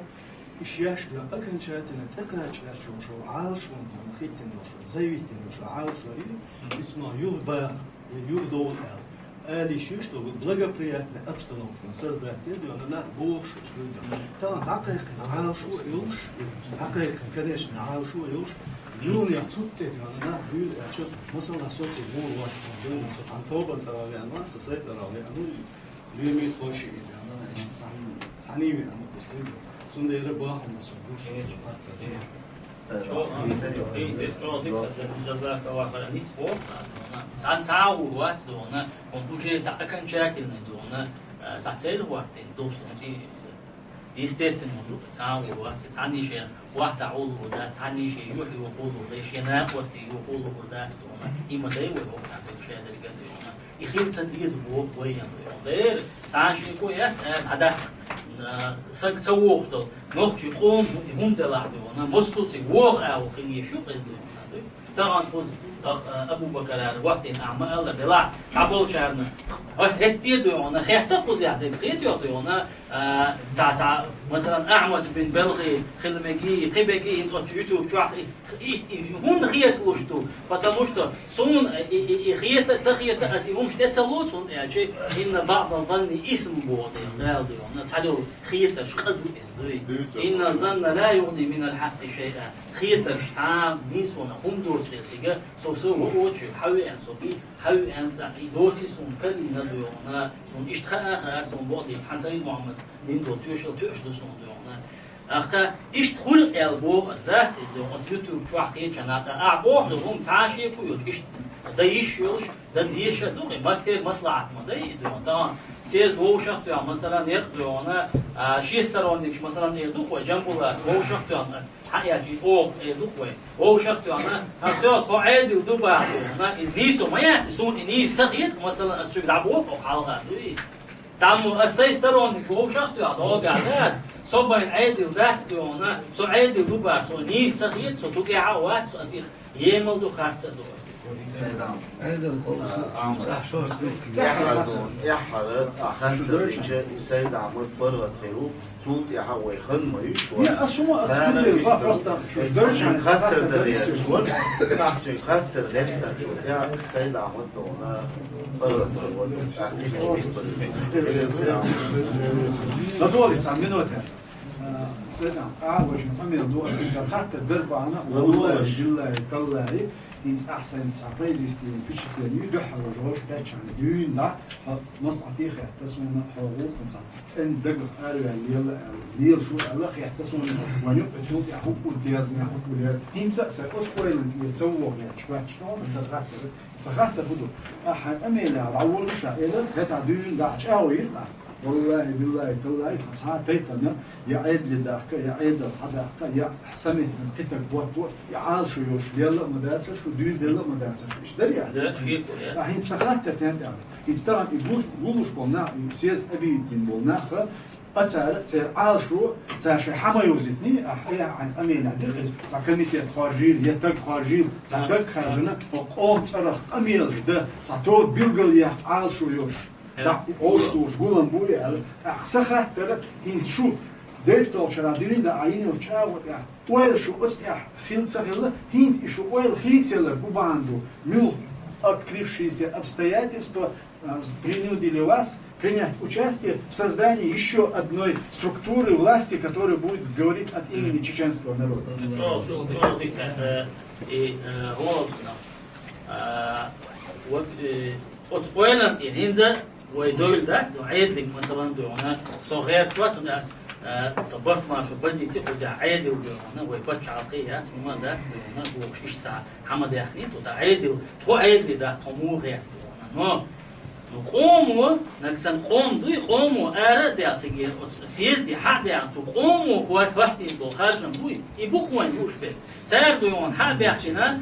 и шаьш доьгӀна окончательно тӀекхача гӀерташ йолуш йолу Ӏалашо доьгӀна хӀиттина йолуш, заявить йина йолуш Ӏалашо ю, и цунах юхабаха, я юхадовла аьлла. Али шуьш долу благоприятная обстановка создать де доьгӀна, нах бохуш хилча доьгӀна. Тахана дӀакхайкхина Ӏалашо а йолуш, дӀакхайкхина, конечно, Ӏалашо а йолуш, юханехьа цу тӀе доьгӀна нах буьйлу аьлча, масала, со цига муха вац, доьгӀна, со цхьана тобанан цӀарах веана вац, со сайн цӀарах веана ву, лемит хойший и доьгӀна, иштта цхьана, цхьаьний веана ву, цундела бахьана со гуш. Э, чӀогӀа дика, дика, дика, дика, джазакаллаху хайран. Нис боху, а, доьгӀна. Цхьа, цхьа а гӀур вац доьгӀна, хьуна уже цхьа окончательный доьгӀна, а, цхьа цель хӀоттийна, догӀуш доьгӀна, и, естественно, ду, цхьа а гӀур вац, цхьанний шен хӀоттахь а луур дац, цхьанний шен юьхь йохо а луур дац, шен накъостий йохо а луур дац доьгӀна. И ма дай вай хӀокху тӀехь шадерг а доьгӀна. И хила ца деза боху вай а доьгӀна. Дера, цхьана шеко яц, а, хьан дас, а, саг ца вогӀуш долу. Нохчий къоман хӀума делахь доьгӀна, массо а цига вогӀу агӀо хила езаш ю-кх иза доьгӀна. Тахана кхуза, а, а, Абу-Бакарара хӀоттийна ахьа ма-аллара делахь, цхьаболчарна, а, хӀетте а доьгӀна, хетта кхузахь дерг, хетта йо доьгӀна, а, цхьа, цхьа, масалан, Ахьмад бин Балхи хила мегий, кхин мегий, хӀинца оцу YouTube чохь и, и, и хӀунда хеталуш ду? Потому что суна и, и, и хета а, ца хета а, аса и хӀумаш тӀе ца лоцу, хӀунда аьлча, инна баъдаз-занни исм боху Дала доьгӀна, цхьадолу хетарш къа ду иза дуй. Инна занна ла югӀни минал хьакъкъи шайъа. Хетарш цхьа а нийсонах хӀума доцу хир цига, со, со воочуьйра хьан веана, со би хьан веана, тӀаккха и доций суна карийна доьгӀна, суна иштта хаа а хаьара, суна боху дийца, хьан Сайд-Мухьаммадца дина долу тоьшалла тоьаш ду суна доьгӀна. ТӀаккха иштта хуьлу аьлла боху аса, дац иза доьгӀна, оцу YouTube чохь кхечанхьа, тӀаккха ахьа боху хӀума цхьа а шеко йоцуш, иштта дан йиш йолуш, дан дезаш а ду-кх, массеран маслаӀат ма дай и доьгӀна. Тахана съезд вовшах а тоьхна, масалан, некъ доьгӀна, а, шен сторонникаш, масалан, эр ду-кх вай, Джамбулата вовшах а тоьхна, хьан аьлча, и оха эр ду-кх вай. Вовшах а тоьхна, а, всё, тхо Ӏедал ду боху доьгӀна, иза нийсо ма яц, суна и нийса ца хета-кх, масалан, аса цуьнга дӀабоху, оха хьалха дуй иза. Цхьаммо аса сайн сторонникаш вовшах а тоьхна, дӀогахь дац, со бен Ӏедал дац доьгӀна, со Ӏедал ду боху, со нийса ца хета, со цу тӀехь а вац, со аса их емал ду, харц а ду аса. Сайдам. Ӏедал къовса. А, Амр. ТӀаьххьара ду, тӀаьххьара, а, хаттар дича, и Сайд-Ахьмад паргӀат хир ву, цул тӀаьхьа вай хан ма ю шуна. Не, а суна, а Дала суна, вистар, просто шу а цуьнан хаттар дар яц шуна, а цуьнан хаттар гӀертар шу, я Сайд-Ахьмад доьгӀна паргӀат хир ву, а, кхин бистбар. ЛадогӀалаш цхьа минута. А, Сайд-Ахьмад, а, важа къамел ду, аса цхьа хаттар дар бахьана, валлахӀи, биллахӀи, таллахӀи, хӀинца ахь сайн цхьа произвести впечатление ю, дуьххьара вожа кхеччахьана дуьйна дӀа, хьо маслаӀате хетта суна, хьо гӀуллакхана цхьа цӀена дагах араваьлла лела аьлла, лела шу аьлла хетта суна, вайн юкъа цул тӀаьхьа хӀуъа дезна, хӀуъа лер. ХӀинца а сан оцу ойланна тӀера ца вогӀу гӀерташ вац, тхьона сан хаттар, сан хаттар хӀун ду? Ахьа къамелехь дӀаволлуш а элира, хӀетахь дуьйна дахьа чӀагӀо йира ахь. ВаллахӀи, биллахӀи, таллахӀи, тхан цхьа а тайпана, я Ӏедале дахка, я Ӏедал хьадаккха, я саммитан кхин таг хӀотто, я Ӏалашо йолуш лелла а ма дацара шу, дуьйладелла а ма дацара шу. Иштта дарий ахь? Да, шеко яц. Ахь хӀинца сан хаттар тӀе тӀехь. ХӀинца тахана и гуш-, гуллуш болу нах, и съезд объединить дина болу нах, а цара, церан Ӏалашо, цара шайн хьа ма йовзийтиний, ахь айхьа хьайн къамелехь дира иза, цхьа комитет хоржийла, я таг хоржийла, цхьа даг хаьржина, хӀокху къоман цӀарах къамелаш дан, цхьа тоба билгалъяккха Ӏалашо йолуш. Да, и Ӏалашо долуш гулам бу и аьлла. ТӀаккха сан хаттар, хӀинца шу, дайта долчара дуьйна да, а йина йолчу чӀагӀо тӀехь, ойла шу оцу тӀехь хилла ца хилла, хӀинца и шу ойла хийцаялар хӀун бахьана ду? Муьлха открывшиеся обстоятельства, а, принудили вас принять участие в создании ещё одной структуры власти, которая будет говорить от имени чеченского народа? ЧӀогӀа, чӀогӀа, чӀогӀа дика, э, и, э, гӀо ду, а, вот, э, оцу ойланна тӀера хӀинца вай девлла дац, ну, Ӏедалиг, масалан, дуьйна, со гӀерташ вац, ну, ас, а, тхан барт-маршо позици кхузахь Ӏедал дуьйна, вай пачхьалкхе яц, хӀума дац дуьйна, бохуш иштта цхьа хьа ма даьхний, тхо тхан Ӏедал, тхо Ӏедале дахка, тхо муха гӀерта дуьйна. Но, ну, къомо, нагахь санна къом дуй, къомо ара а даьлла цигара оцу съезде хьа а даьлла, цу къомо хӀоттийна долу харжам дуй, и бу-кх вайн лууш берг. Цара дуьйна хьа а баьхкина,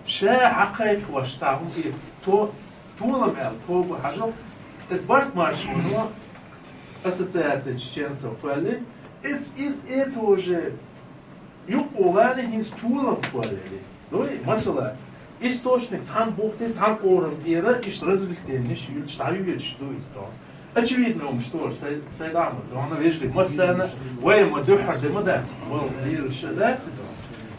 Ша хьакхайкхош цхьа хӀума и то-, толам аьлла, тоба хьажал, эс барт марш вано ассоциация чеченцев кхоьлли, эс из это уже юкъулани хӀинца толам кхоьлли. Ну, и масала, источник цхьан бухти, цхьан орам тӀера, иштта развлеченеш юлч дӀавиечаш ду из то. Очевидно, ум что, сай, сай дама, то она вежди, массана, вай ма дуьххьар де ма дац, вал лира ша дац, то.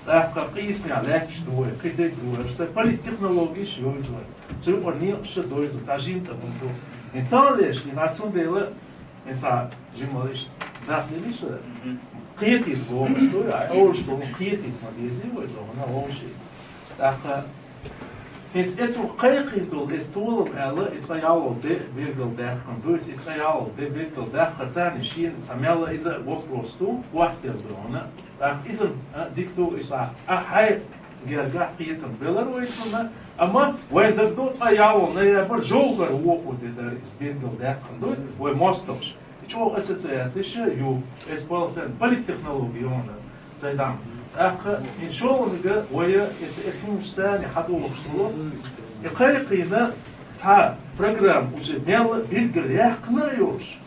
ТӀаккха къийсня лаьтташ ду вай, кхидерг ду вай, сай политтехнологиш йойзу вай. Цу юкъа некъаш дойзу, цхьа жимта бун ду. И цхьа леш, и нацун дела, и цхьа жималиш, дахлилиш, кхетит богус ду, а олш ду, кхетит ма дези вай, то, она олши. ТӀаккха хӀинца эцу кхайкхийна долу эс толам аьлла, и цкъа яллал де бергал даьккхина ду, и цкъа яллал де бергал даьккха царна шена цхьа мелла иза вопрос ду, хӀоттер ду хьуна. ТӀаккха иза, а, дика ду, иза, а, хьай гергахь кхетам белар вай цунна, амма вай даг ду цкъа яллал ноябрь жовхар воху де дара, иза бергал даьккхина ду, вай мостагӀаш. ЧӀогӀа ассоциацияш ю, эс полоцен политтехнологи йона, сай дам. ТӀаккха, ин шолгӀаниг вай, эс, эс хӀумаш царна хьадогӀуш долу, и кхайкхийна цхьа программа уже мелла биргал яьккхина а йолуш.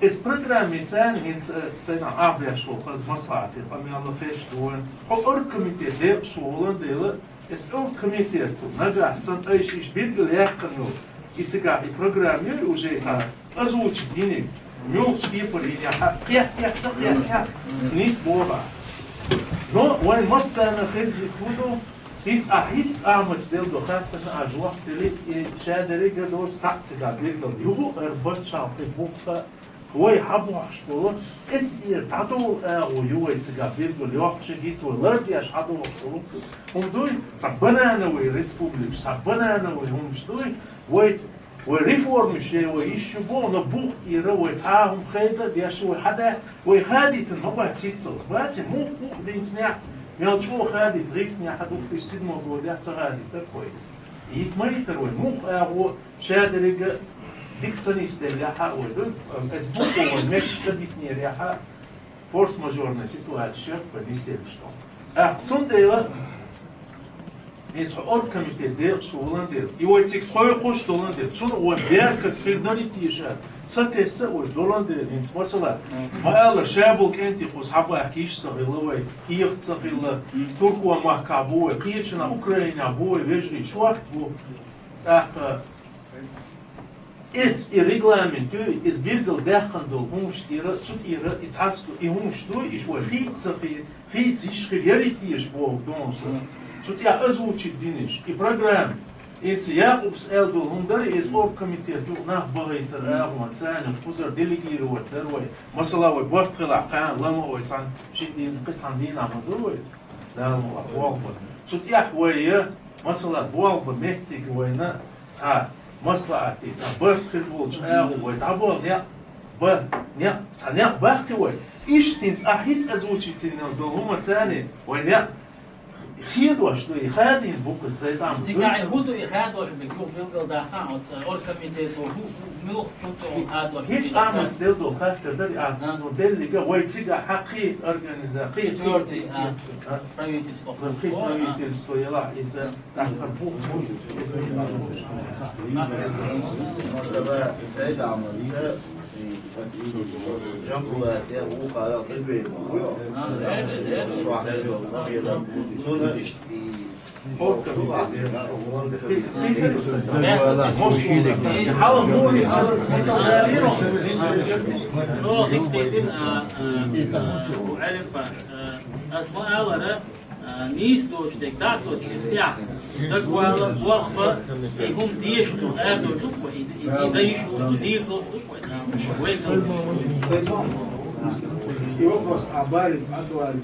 Эс программа царна хӀинца, сай дам, ахь беш волу хаза маслахьате, къамелна хеш ду вайн. Хьо оргкомитет декъаш волан дела, эс оргкомитет нагахь сан айшиш биргал яьккхина йолу. И цигахь и программа ю уже цхьа озвучить йиниг, муьлхачу кепара йинехь, кхетахь, ца кхетахь, нийса боху. Но вайн массарна хеззиг хӀун ду, хӀинца а, хӀинца а мацделла до хаттарна а жоп дели, и ша деррига а долуш схьа а цигахь биргал юху ара баччалкхе бухка, вай хьабохьуш болу, эцтӀера дӀадолу агӀо ю вай цигахь биргал йоккхуш, хӀинца вай лардеш хьадохуш долу. ХӀума дуй, цхьа банановый республикаш, цхьа банановый хӀумаш дуй, вай Вай реформаш е вай йиш ю боху, но бух тӀера вай цхьа а хӀума хайда а деш, вай хьада, вай хадийтина ма бац хӀинццалц. Баци, мух хӀуъа дийцинехь, мел чӀогӀа хадийта гӀиртнехь а дукха седьмой годехь ца хадийтар кхойс. Йита ма йитар вай, мух агӀо ша деррига дика ца нисделлехь а вай ду, эс бухо вай мегга ца битинерехь а, форс-мажорная ситуация шерп вай нисделлаш ду. ТӀаккха цундела Иза хьо оргкомитет декъаш волан дела, и вай цига кхойкхуш долан дела, цунна ван беркат хир дарий теша, сатесса а вай долан дела, хӀинца масала, ма-аллара, шабул кӀентий кхуза хьабахка йиш ца хилла вай, кехат ца хилла, Туркойн махкахь бу вай, кхечанхьа Украинехь бу вай вежарий, шорта бу. ТӀаккха Эс и регламент ю, иза биргал даьккхина долу хӀумаш тӀера, цу тӀера и цхьацца ду, и хӀумаш ду, иш вай хийца ца хи-, хийца йиш хир ярий теша боху донуса. Цу тӀехь озвучить диниш, и программа. Эца Якъубс аьлла долу хӀума дара, иза оргкомитет ю, нах бахайтар агӀон, царна кхузара делегировать дара вай. Масала, вай барт хилахь, кхана лама вай цхьана ши дийна, кхин цхьана дийнахь ма ду вай. Дала ма вахь, болх бан. Цу тӀехь вай, масала, болх бан меттиг вайна цхьа маслаӀатий, цхьа барт хир болчу агӀо вай дӀабола некъ, ба, некъ, цхьа некъ баккхи вай. Иштта хӀинца, ахь хӀинца озвучить дина долу хӀума царна вай некъ хедош ду, и хадийна бу-кх иза, сайтан бу. Цигахь и хӀун ду и хадош, бен юха билгал дахкахь, оцу оргкомитето хӀу-, хӀу-, муьлха чу тӀе хадош? ХӀинца Ахьмадс делла долу хаттар дара, а, ну, деллига вай цигахь хьакхий организа-, кхий, четвёртый, а, а, правительство. Кхий правительство, яла, иза. Масала, Сайд Ахьмадца, и, Джамбулате, вукхара дагвер бу. Чохь хӀедо, хӀедо. Цуна иштта и Хьо хӀинца хӀетина, а, а, Ӏелим баш, а, ас ма алара, а, нийса доцу дерг дӀа а ца деш, иза тӀехь дагавала, болх бан, и хӀума дезаш ду, арадо ду, и, и, и дан йиш йолуш ду, дийр долуш ду, вай, а, вай. И вопрос а барин, а дуарин,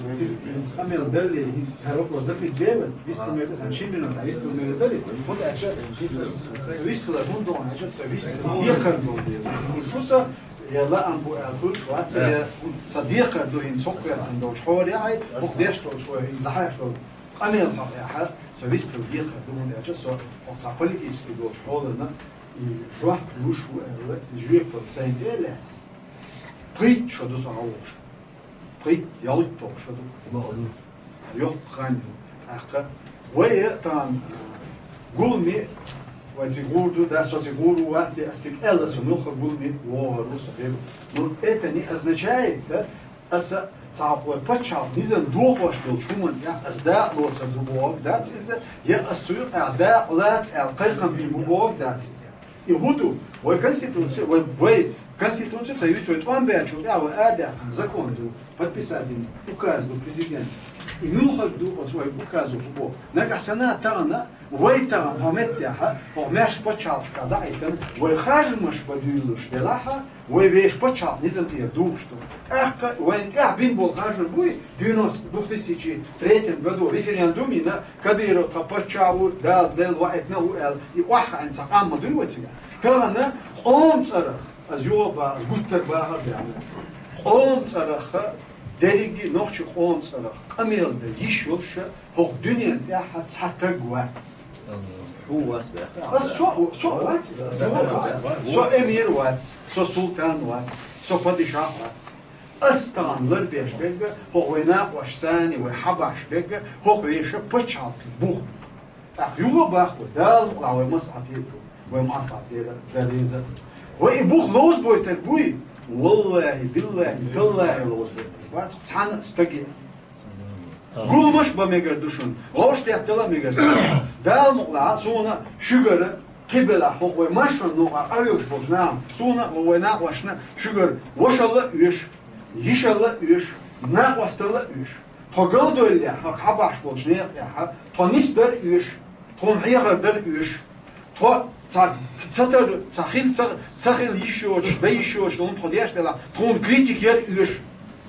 къамел далле, хӀинца хӀара вопрос закрыть беван, вистамета сан шимина, а вистамета дали, вот аша, хӀинца с-, с-, вистала, хӀун дон, аша, с-, вистала, декхар дон, деза. Шу са, я лаам бу, а, хуш, ваца, я, са декхар ду, хӀинца хӀокхуян долчу хьоле, ай, хӀокху деш долчу хьоле, хӀинца дахьаш долу. Къамел хьакъехьа, со вистхила декхар ду, хӀунда аьлча со хӀокху цхьа политический долчу хьолана и жоп луш ву аьлла, и жоьпалла сайн тӀе а лаьцна. Пхийтта шо ду со хьан воккхуш. Пхийтта, ялхитта шо ду. Йоккха хан ю. ТӀаккха Вай тан гулми, вай цига гур ду, да, со цига гур ву, вац, я ас цига аьлла, со муьлха гулми вогӀур ву со хир. Ну, это не означает, да, аса цхьа вай паччахьалкхе низам дохош долчу хӀуманна тӀехь аса дакъа лоцур ду бохург дац иза, я аса цу юкъахь дакъа лаца аьлла кхайкхам бийр бу бохург дац иза. И хӀун ду? Вай конституция, вай, вай конституция ца юьйцу, вай тӀом баьчул тӀаьхьа вай арадаьккхина закон ду, подписать дина указ ду президент. И муьлхарг ду оцу вай указо хӀун боху? Нагахь санна тахана, вай тахана хьо меттехьа, хьо маьрша пачхьалкхашка дӀаийтина, вай харжамаш бан дуьйлуш делахьа, вай вешан пачхьалкх низам тӀера духуш ду. ТӀаккха вайна тӀехь бина болу харжам буй, девяносто, две тысячи третьем году референдум йина, Кадыров тхан паччахь ву, Дала делла ваийтина а ву аьлла, и охьахаийна цхьа къам ма дуй вай цигахь. Тахана къоман цӀарах, аса юха а бахар, гуттар а бахар а баьхна аса. Къоман цӀарах, дерриге нохчийн къоман цӀарах къамел дан йиш йолуш хӀокху дуьненна тӀехь цхьа стаг вац. ХӀун вац баьхна? Аса со, со вац, со вац. Со эмир вац, со султан вац, со падишах вац. Ас тахана ларбеш берг, хӀокху вай накъосташна, вай хьабахьаш берг, хӀокху вешан пачхьалкхан бух. ТӀаккха юха а боху вай, Дала мукъ лахь, вай маслахьат дийр ду, вай маслахьат дер дан деза. Вай и бух ловзабойтар буй? Валлахьи, биллахьи, таллахьи ловзабойтар бац цхьана а стаге. Гуламаш бан мегар ду шуна, вовшахтеттала а мегар ду. Дала мукъ лахь, суна шуьгара кхин белахь, хӀокху вай машаран новкъа къахьоьгуш болчу нахана, суна а, вай накъосташна шуьгара вашалла а оьшу, йишалла а оьшу, накъосталла а оьшу. Тхо галдоллехь, хӀокху хьабахьаш болчу некъа тӀехь, тхо нисдар а оьшу, тхуна хьехар дар а оьшу. Тхо цхьа, ца тар, цхьа хила, ца, ца хила йиш йоцуш, дан йиш йоцуш, хӀунда тхо деш делахь, тхуна критика яр а оьшу.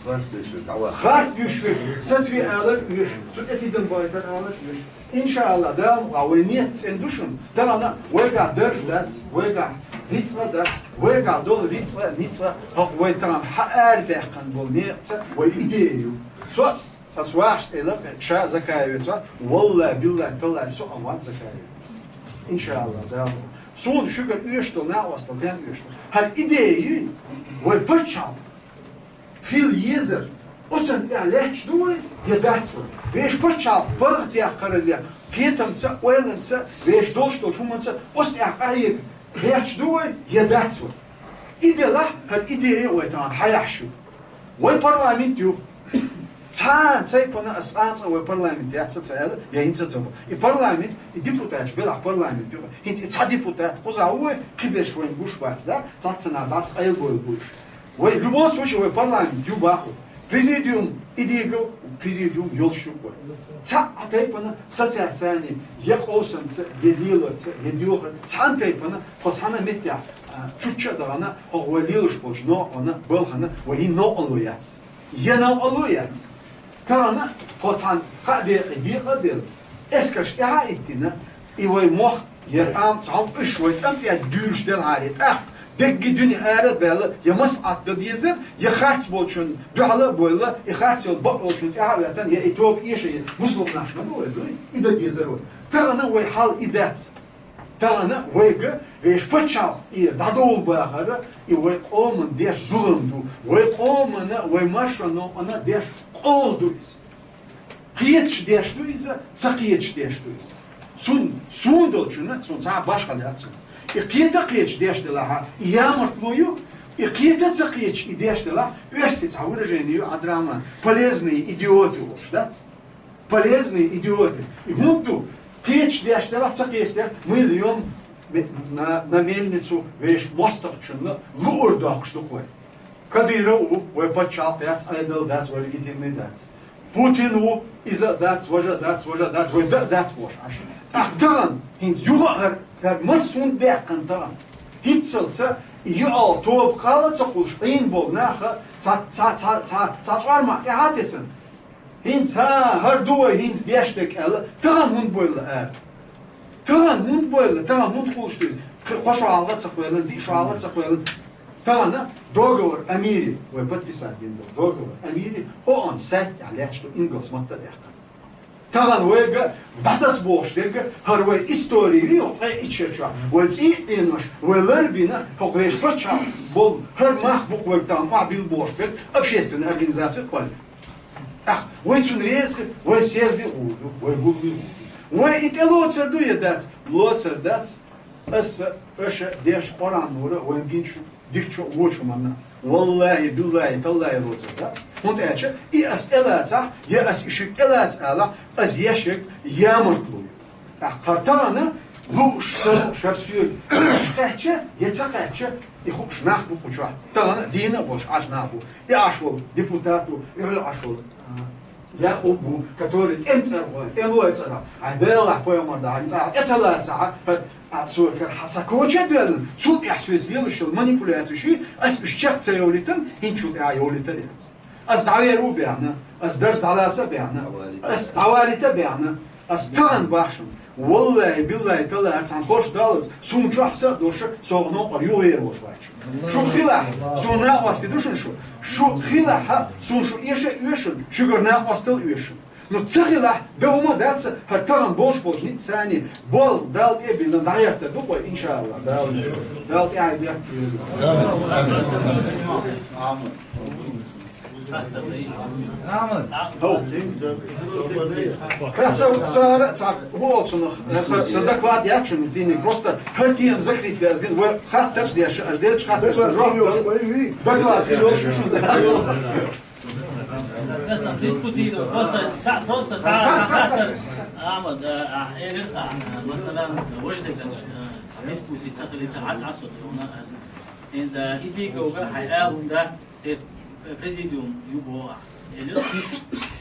Харц дуьйцуш верг дӀаваха. Харц дуьйцуш верг сацве алар а оьшу, цу тӀе тидам байтар алар а оьшу. Иншалла, Дала мукъ лахь, вай ниет цӀена ду шуна. Тахана вайгахь дарж дац, вайгахь рицкъа дац, вайгахь долу рицкъа, ницкъа, хӀокху вай тахана хьа арадаьккхина болу некъаца вай идея ю. Со аса вахаш элира, ша Закаевец вац, валлахьи, биллахьи, таллахьи, со а вац Закаевец. Иншалла, Дала. Суна шуьгара оьшуш долу накъосталла тен оьшуш долу. ХӀара идея юй, вай паччахьалкх хила езар, оцунна тӀехь лаьтташ ду вай, я дац вай? Вешан пачхьалкх паргӀатъяккхаралле, кхетамца, ойланца, вешан долуш долчу хӀуманца, оцунна тӀехь къахьега лаьтташ ду вай, я дац вай? И делахь, хӀара идея вай тахана хьаяхьаш ю. Вай парламент ю. Цхьана тайпана аса цкъа а вай парламент яц ца аьлла, я хӀинца а ца бо. И парламент, и депутаташ белахь парламент ю. ХӀинца и цхьа депутат кхузахь ву вай, кхиберш вайна гуш бац, да? Цхьацца нах дӀасакъайлабойла бу уьш. Вай, в любом случае, вай парламент ю боху. Президиум, и дегал президиум йолуш ю вай. Цхьа а тайпана сацарца, я къовсамца, я леларца, я доьхар, цхьана тайпана, тхо цхьана меттехь, а, чучча а дахана, хӀокху вай лелаш болчу новкъана, балхана, вай хӀинца новкъарло яц. Я новкъарло яц. Тахана тхо цхьана кхаа декъе декъа а делла, эскарш тӀаьхьа а хӀиттина, и вай мох, я тӀам цхьаьна уьш вай тӀам тӀе дуьйлуш делахьара, тӀаккха дерриге дуьне ара а даьлла, я маслахьат дан дезара, я харц болчунна дуьхьал а бовла, и харц йолу бакъ йолчунна тӀаьхьа а ваьтта, я и тоба эша, я бусалба нах ма ду вай, дуй, и дан дезара вай. Тахана вай хьал и дац. Тахана вайга вешан пачхьалкх тӀера дӀадовла бахара, и вай къоманна деш зулам ду, вай къоманна, вай машаран новкъана деш къола ду иза. Кхеташ деш ду иза, ца кхеташ деш ду иза. Цунна, суна долчунна, суна цхьа а башхалла яц цунна. И кхета а кхеташ деш делахьа, и ямартло ю, и кхета а ца кхеташ и деш делахь, оьрсийн цхьа выражение ю, Ӏабдурахьман, полезные идиоты олуш дац. Полезные идиоты. И хӀунда ду? Кхеташ деш делахь, ца кхеташ деш, мы льём ме-, на, на мельницу вешан мостагӀчунна луур доккхуш ду-кх вай. Кадыров ву, вай пачхьалкх яц, Ӏедал дац, вай легитимный дац. Путин ву, иза а дац, важа а дац, важа а дац, вай дан а дац бохуш Ӏаш. ТӀаккха тахана, хӀинца юха а хӀара, хӀара массо хӀунда даьккхина тахана? ХӀинццалца, и юьхьал тоба кхалла а ца кхуллуш, Ӏийна болу наха цхьа, цхьа, цхьа, цхьа, цхьа цӀор мах тӀаьхьа а тесна. ХӀинца, хӀа, хӀара ду вай хӀинца деш дерг аьлла, тахана хӀунда бойла ара? Тахана хӀунда бойла, тахана хӀунда хуьлуш ду иза? Кхо шо хьалха а ца кхоьллина, диъ шо хьалха а ца кхоьллина. Тахана договор о мире, вай подписать дина долу договор о мире, ООН сайт тӀехь лаьтташ ду, ингалс матта а даьккхина. Тахана вайга дӀатаса бохуш дерг, хӀара вай истори ю, ткъе итт шарчохь, вай цӀий а Ӏенош, вай лар а бина, хӀокху вешан паччахьалкх болу хӀара мах бу-кх вайга тахана охьабилла бохуш берг, общественная организация кхоьллина. ТӀаккха вай цунна реза хир, вай съезде а гӀур ду, вай гуламе а гӀур ду. Вай и тӀелоцар ду е дац? Лоцар дац. Аса аша деш Къуръан нура вайн гинчу дикачу вочу манна. Валлахи, биллахи, таллахи, лоцар дац. ХӀунда аьлча и ас тӀелацахь, я ас и шуьга тӀелаца алахь, ас ешерг ямартло ю. ТӀаккха тахана лууш, ца лууш, хӀара соьга лууш кхаьчча, я ца кхаьчча, и хууш нах бу кху чохь. Тахана дийна а болуш Ӏаш нах бу. И Ӏаш волу депутат ву, и хӀуьлла Ӏаш волу, а, Якъуб ву, который тӀеман цӀарахь ван, тӀемалой цӀарахь. Хьайн Делахь, пайхамар да, хьайн цӀахь тӀе ца лацахь, хӀара, а, со кара хьан сан коча а доьллина, цул тӀаьхьа соьца лелаш йолу манипуляцеш, ас уьш чекх ца йовлийтина, хӀинца чул тӀаьхьа йовлийтар яц. Ас дӀавер ву баьхна, ас дарс дӀалаца а баьхна, ас дӀавалийта а баьхна, ас тахана бахшна. Валлахи, биллахи, таллахи, цхьана хӀорш даллалц, суна чохь са а долуш, согӀа новкъара юхавер волуш вац. Шу хилахь, суна накъостий ду шуна шу. Шу хилахь, суна шу эша а оьшу, шуьгара накъостал а оьшу. Ну, ца хилахь, дан хӀума а дац, хӀара тахана болуш болчу ницкъ санна, болх Далла тӀе а биллина, дӀагӀертар ду-кх вай, иншааллахӀ. Дала, Дала тӀаьхье бехке йойла. Амин. Хьо. Сан, сан, сан, хӀун олу цунах? Сан, сан доклад яц шуна зийна, просто хӀара тема закрыть яздина, вай хаттарш деш, аш делча хаттарш, жоп. Доклад хир йолуш ю шуна. Аса дискутировать, просто ца, ца, ца, ца, ама, да, а, э, а, масалан, вождегас, э, дискуссия ца хилита, а, а, со, ну, а, хӀинца Идиговга хьайн ала хӀума дац, церан президиум ю боху ахь. Элира,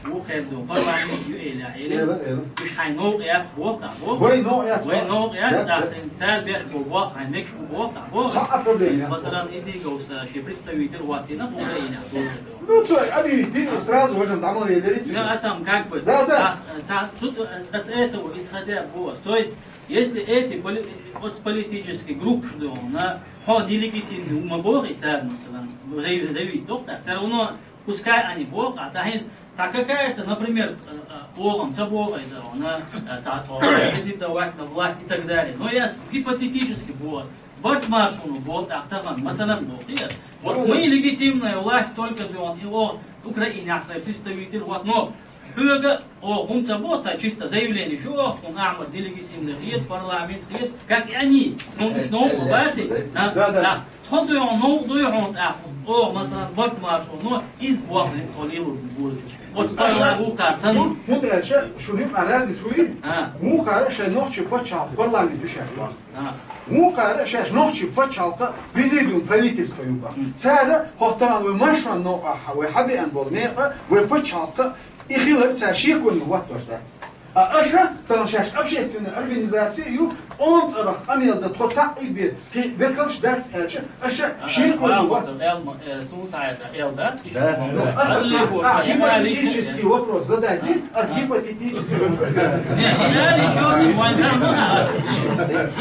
вукхердо парламент ю, элира, элира. Эла, эла. Уьш хьайн новкъа яц боху ахь, боху. Вай новкъа яц, вай боху. Новкъа яц, яц, да, яц. ХӀинца цара беш бу боху, хьайн мегаш бу боху ахь, боху. Цхьа а проблема яц. Масалан, Идиговс шен представитель хӀоттийна Украинехь долу. Ну, цо объявить дина, сразу важа дӀа ма велира. Ну, а сам как бы, да, да. Да, ца, цу, от этого исходя бу ас. То есть, если эти поли-, вот политические группы, что на, хьо нелегитимный, ма боху и цара, масалан, заявить, заявить, доктор, всё равно пускай они боху, а та хӀинца, ца какая-то, например, э, э, боху, ца боху, это, на, э, ца, то, претендовать на власть и так далее. Но я с-, гипотетически боху ас. Барт маршону боху, тӀаккха тахана, масалан, боху, кхиар. Вот мы легитимная власть только, дуьйхьа, и о, Украинехь представитель, вот, но хьоьга, о, хӀума ца боху, та чисто заявление шу, о, хьуна Ахьмад нелегитимный хета, парламент хета, как и они, хьуна уьш новкъа баций? Да, да, да. Тхо дуьйхьа новкъа дуй хьуна тӀаккха, о, масалан, барт маршону, иза боху, хьо лело бу. Оцу парламент вукхара санна. ХӀунда аьлча, шуна юкъа разница хуий? А. Вукхара шайн нохчийн пачхьалкхан парламент ю шаьш боху. А. Вукхара шаьш нохчийн пачхьалкхан президиум, правительство ю боху. М. Цара хӀоттан вай маршонан новкъахь, вай хьабеана болу некъа, вай пачхьалкхан и хилар цара шеконна хӀоттош дац. А аша, тахана шаьш общественная организация ю, къоман цӀарах къамел дан тхо цхьаъ а бен, кхин векалш дац аьлча, аша шеконна хӀотта. Эл, э, суна схьаэца, эл дац? Дац, дац. Аса, а, гипотетический вопрос задать, ас гипотетический вопрос. Не, не, не, ещё один, вайн там, а,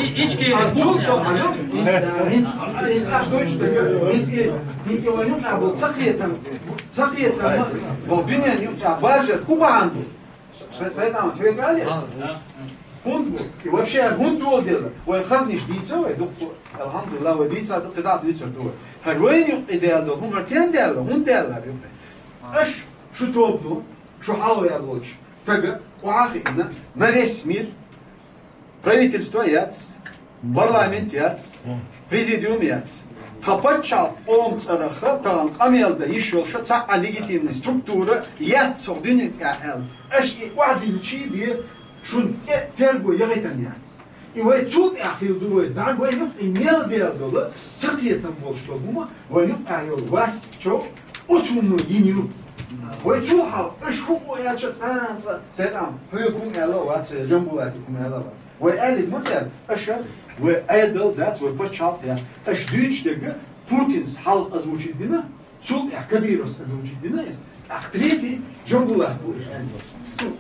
и, ички. А цул со, а, ну, а, ас дойчу, так, мински, мински вайн, а, был сакъетом, сакъетом, был бинен, а, бажа, кубан был. Шайн, шайн там хьоьга а леш? ХӀунда бу? И вообще хӀунда доладелла? Вай хазниш дийца вай дуккха, алхьамдулиллахӀ, вай дийца ду, кхидӀа а дуьйцур ду вай. ХӀара вайна юкъа и даьлла долу хӀума, хӀара стенна даьлла, хӀунда даьлла хӀара юкъа? Аша, шу тоба ду, шу хьалхаваьлла волчу стага охьа а хиъна, на весь мир, правительство яц, парламент яц, президиум яц. Тхан пачхьалкх къоман цӀарах тахана къамел дан йиш йолуш цхьа а легитимный структура яц цу дуьнен тӀехь аьлла. Аша и охьадиллича бен шуна тӀе терго яхийтина яц. И вай цул тӀаьхьа хилла ду вай, дан вай юкъа и мел дер долу, ца кхетам болуш долу хӀума, вай юкъа йолу вас чов оцу хӀумано йина ю. Вай цул хьалха, аша хӀун бу аьлча цкъа а, цкъа, Сайтан, хьоьга хӀун аьлла а вац, Жамбулатига хӀун аьлла а вац. Вай аьллиг ма ца аьлла, аша, вай Ӏедал дац, вай пачхьалкх яц, аша дуьйцуш дерг Путинс хьалха озвучить дина, цул тӀаьхьа Кадыровс озвучить дина иза, тӀаккха третий Жамбулат бу иза аьлла.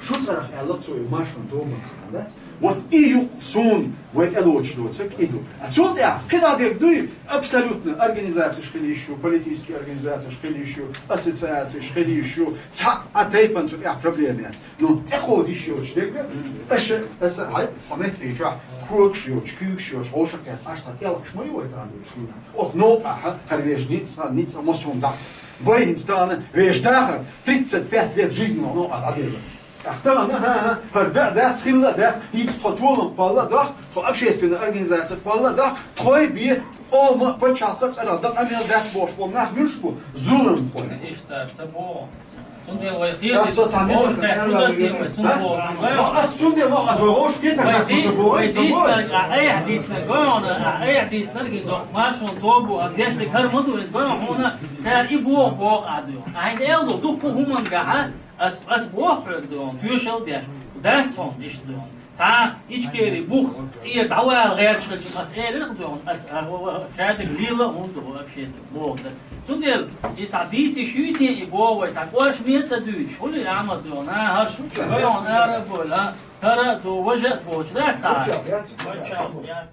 Шу цӀарах аьлла цо и маршонан тобанца дац. Вот и юкъа суна вай тӀелоцуш доцург и ду. А цул тӀаьхьа кхидӀа дерг дуй, абсолютно организацеш хила йиш ю, политический организацеш хила йиш ю, ассоциацеш хила йиш ю, цхьа а тайпана цу тӀехь проблема яц. Ну, тӀекховда йиш йоцуш дерг, аша, аса, хьай, хьо меттиг чохь когаш йоцуш, куьйгаш йоцуш, вовшах кхетта, аш цхьа тӀелхаш ма ю вай тахана дерг дийна. Ох, новкъахь, хӀара вешан ницкъ, ницкъ массо хӀума дӀа. Вай хӀинца тахана вешан дахар, тридцать пять лет жизни вай новкъахь дӀаделла. Ахтана, ха, ха, хӀара да, дац, хилла дац, хӀинца тхо толам кхолла дохк, тхо общественная организация кхолла дохк, тхой бе, къома, пачхьалкха цӀерах да къамел дац бохуш болу нах муьлш бу? Зуламхой. Иштта ца боху. Цундела вай кхета, со цхьа бохуш, минутка бохуш, цундела вай. Ас цундела ма, ас вай вовш кхетар вай дац, ди-, ца боху, вай ца боху. Дийцинарг а айхьа дийцинарг гой хьуна, а айхьа дийцинарг и доху, маршон тобу, а дешниг хӀара ма ду, и гой хьуна, цара и боху, боху а ду. Ахьа эл ду, дуккха хӀумангахьа, ас, ас боху хьоьга ду, тоьшалла деш, дац хьуна иштта ду. Цхьа Ичкери бух тӀера дӀавала гӀерташ хилча, ас элира-кх дуьхьал, ас, а, ва, ва, шадерг лела а хӀунда ду вообще боху дара. Цундела и цхьа дийца йиш юй те и боху вай, цхьа кӀоршаме а ца дуьйцуш, хуьлий Ахьмад дуьхьал, а, хӀара шу чу гайхьун ара а бойла, а, хӀара а ду, важа а боцуш, да, цхьа? Вачча, вачча.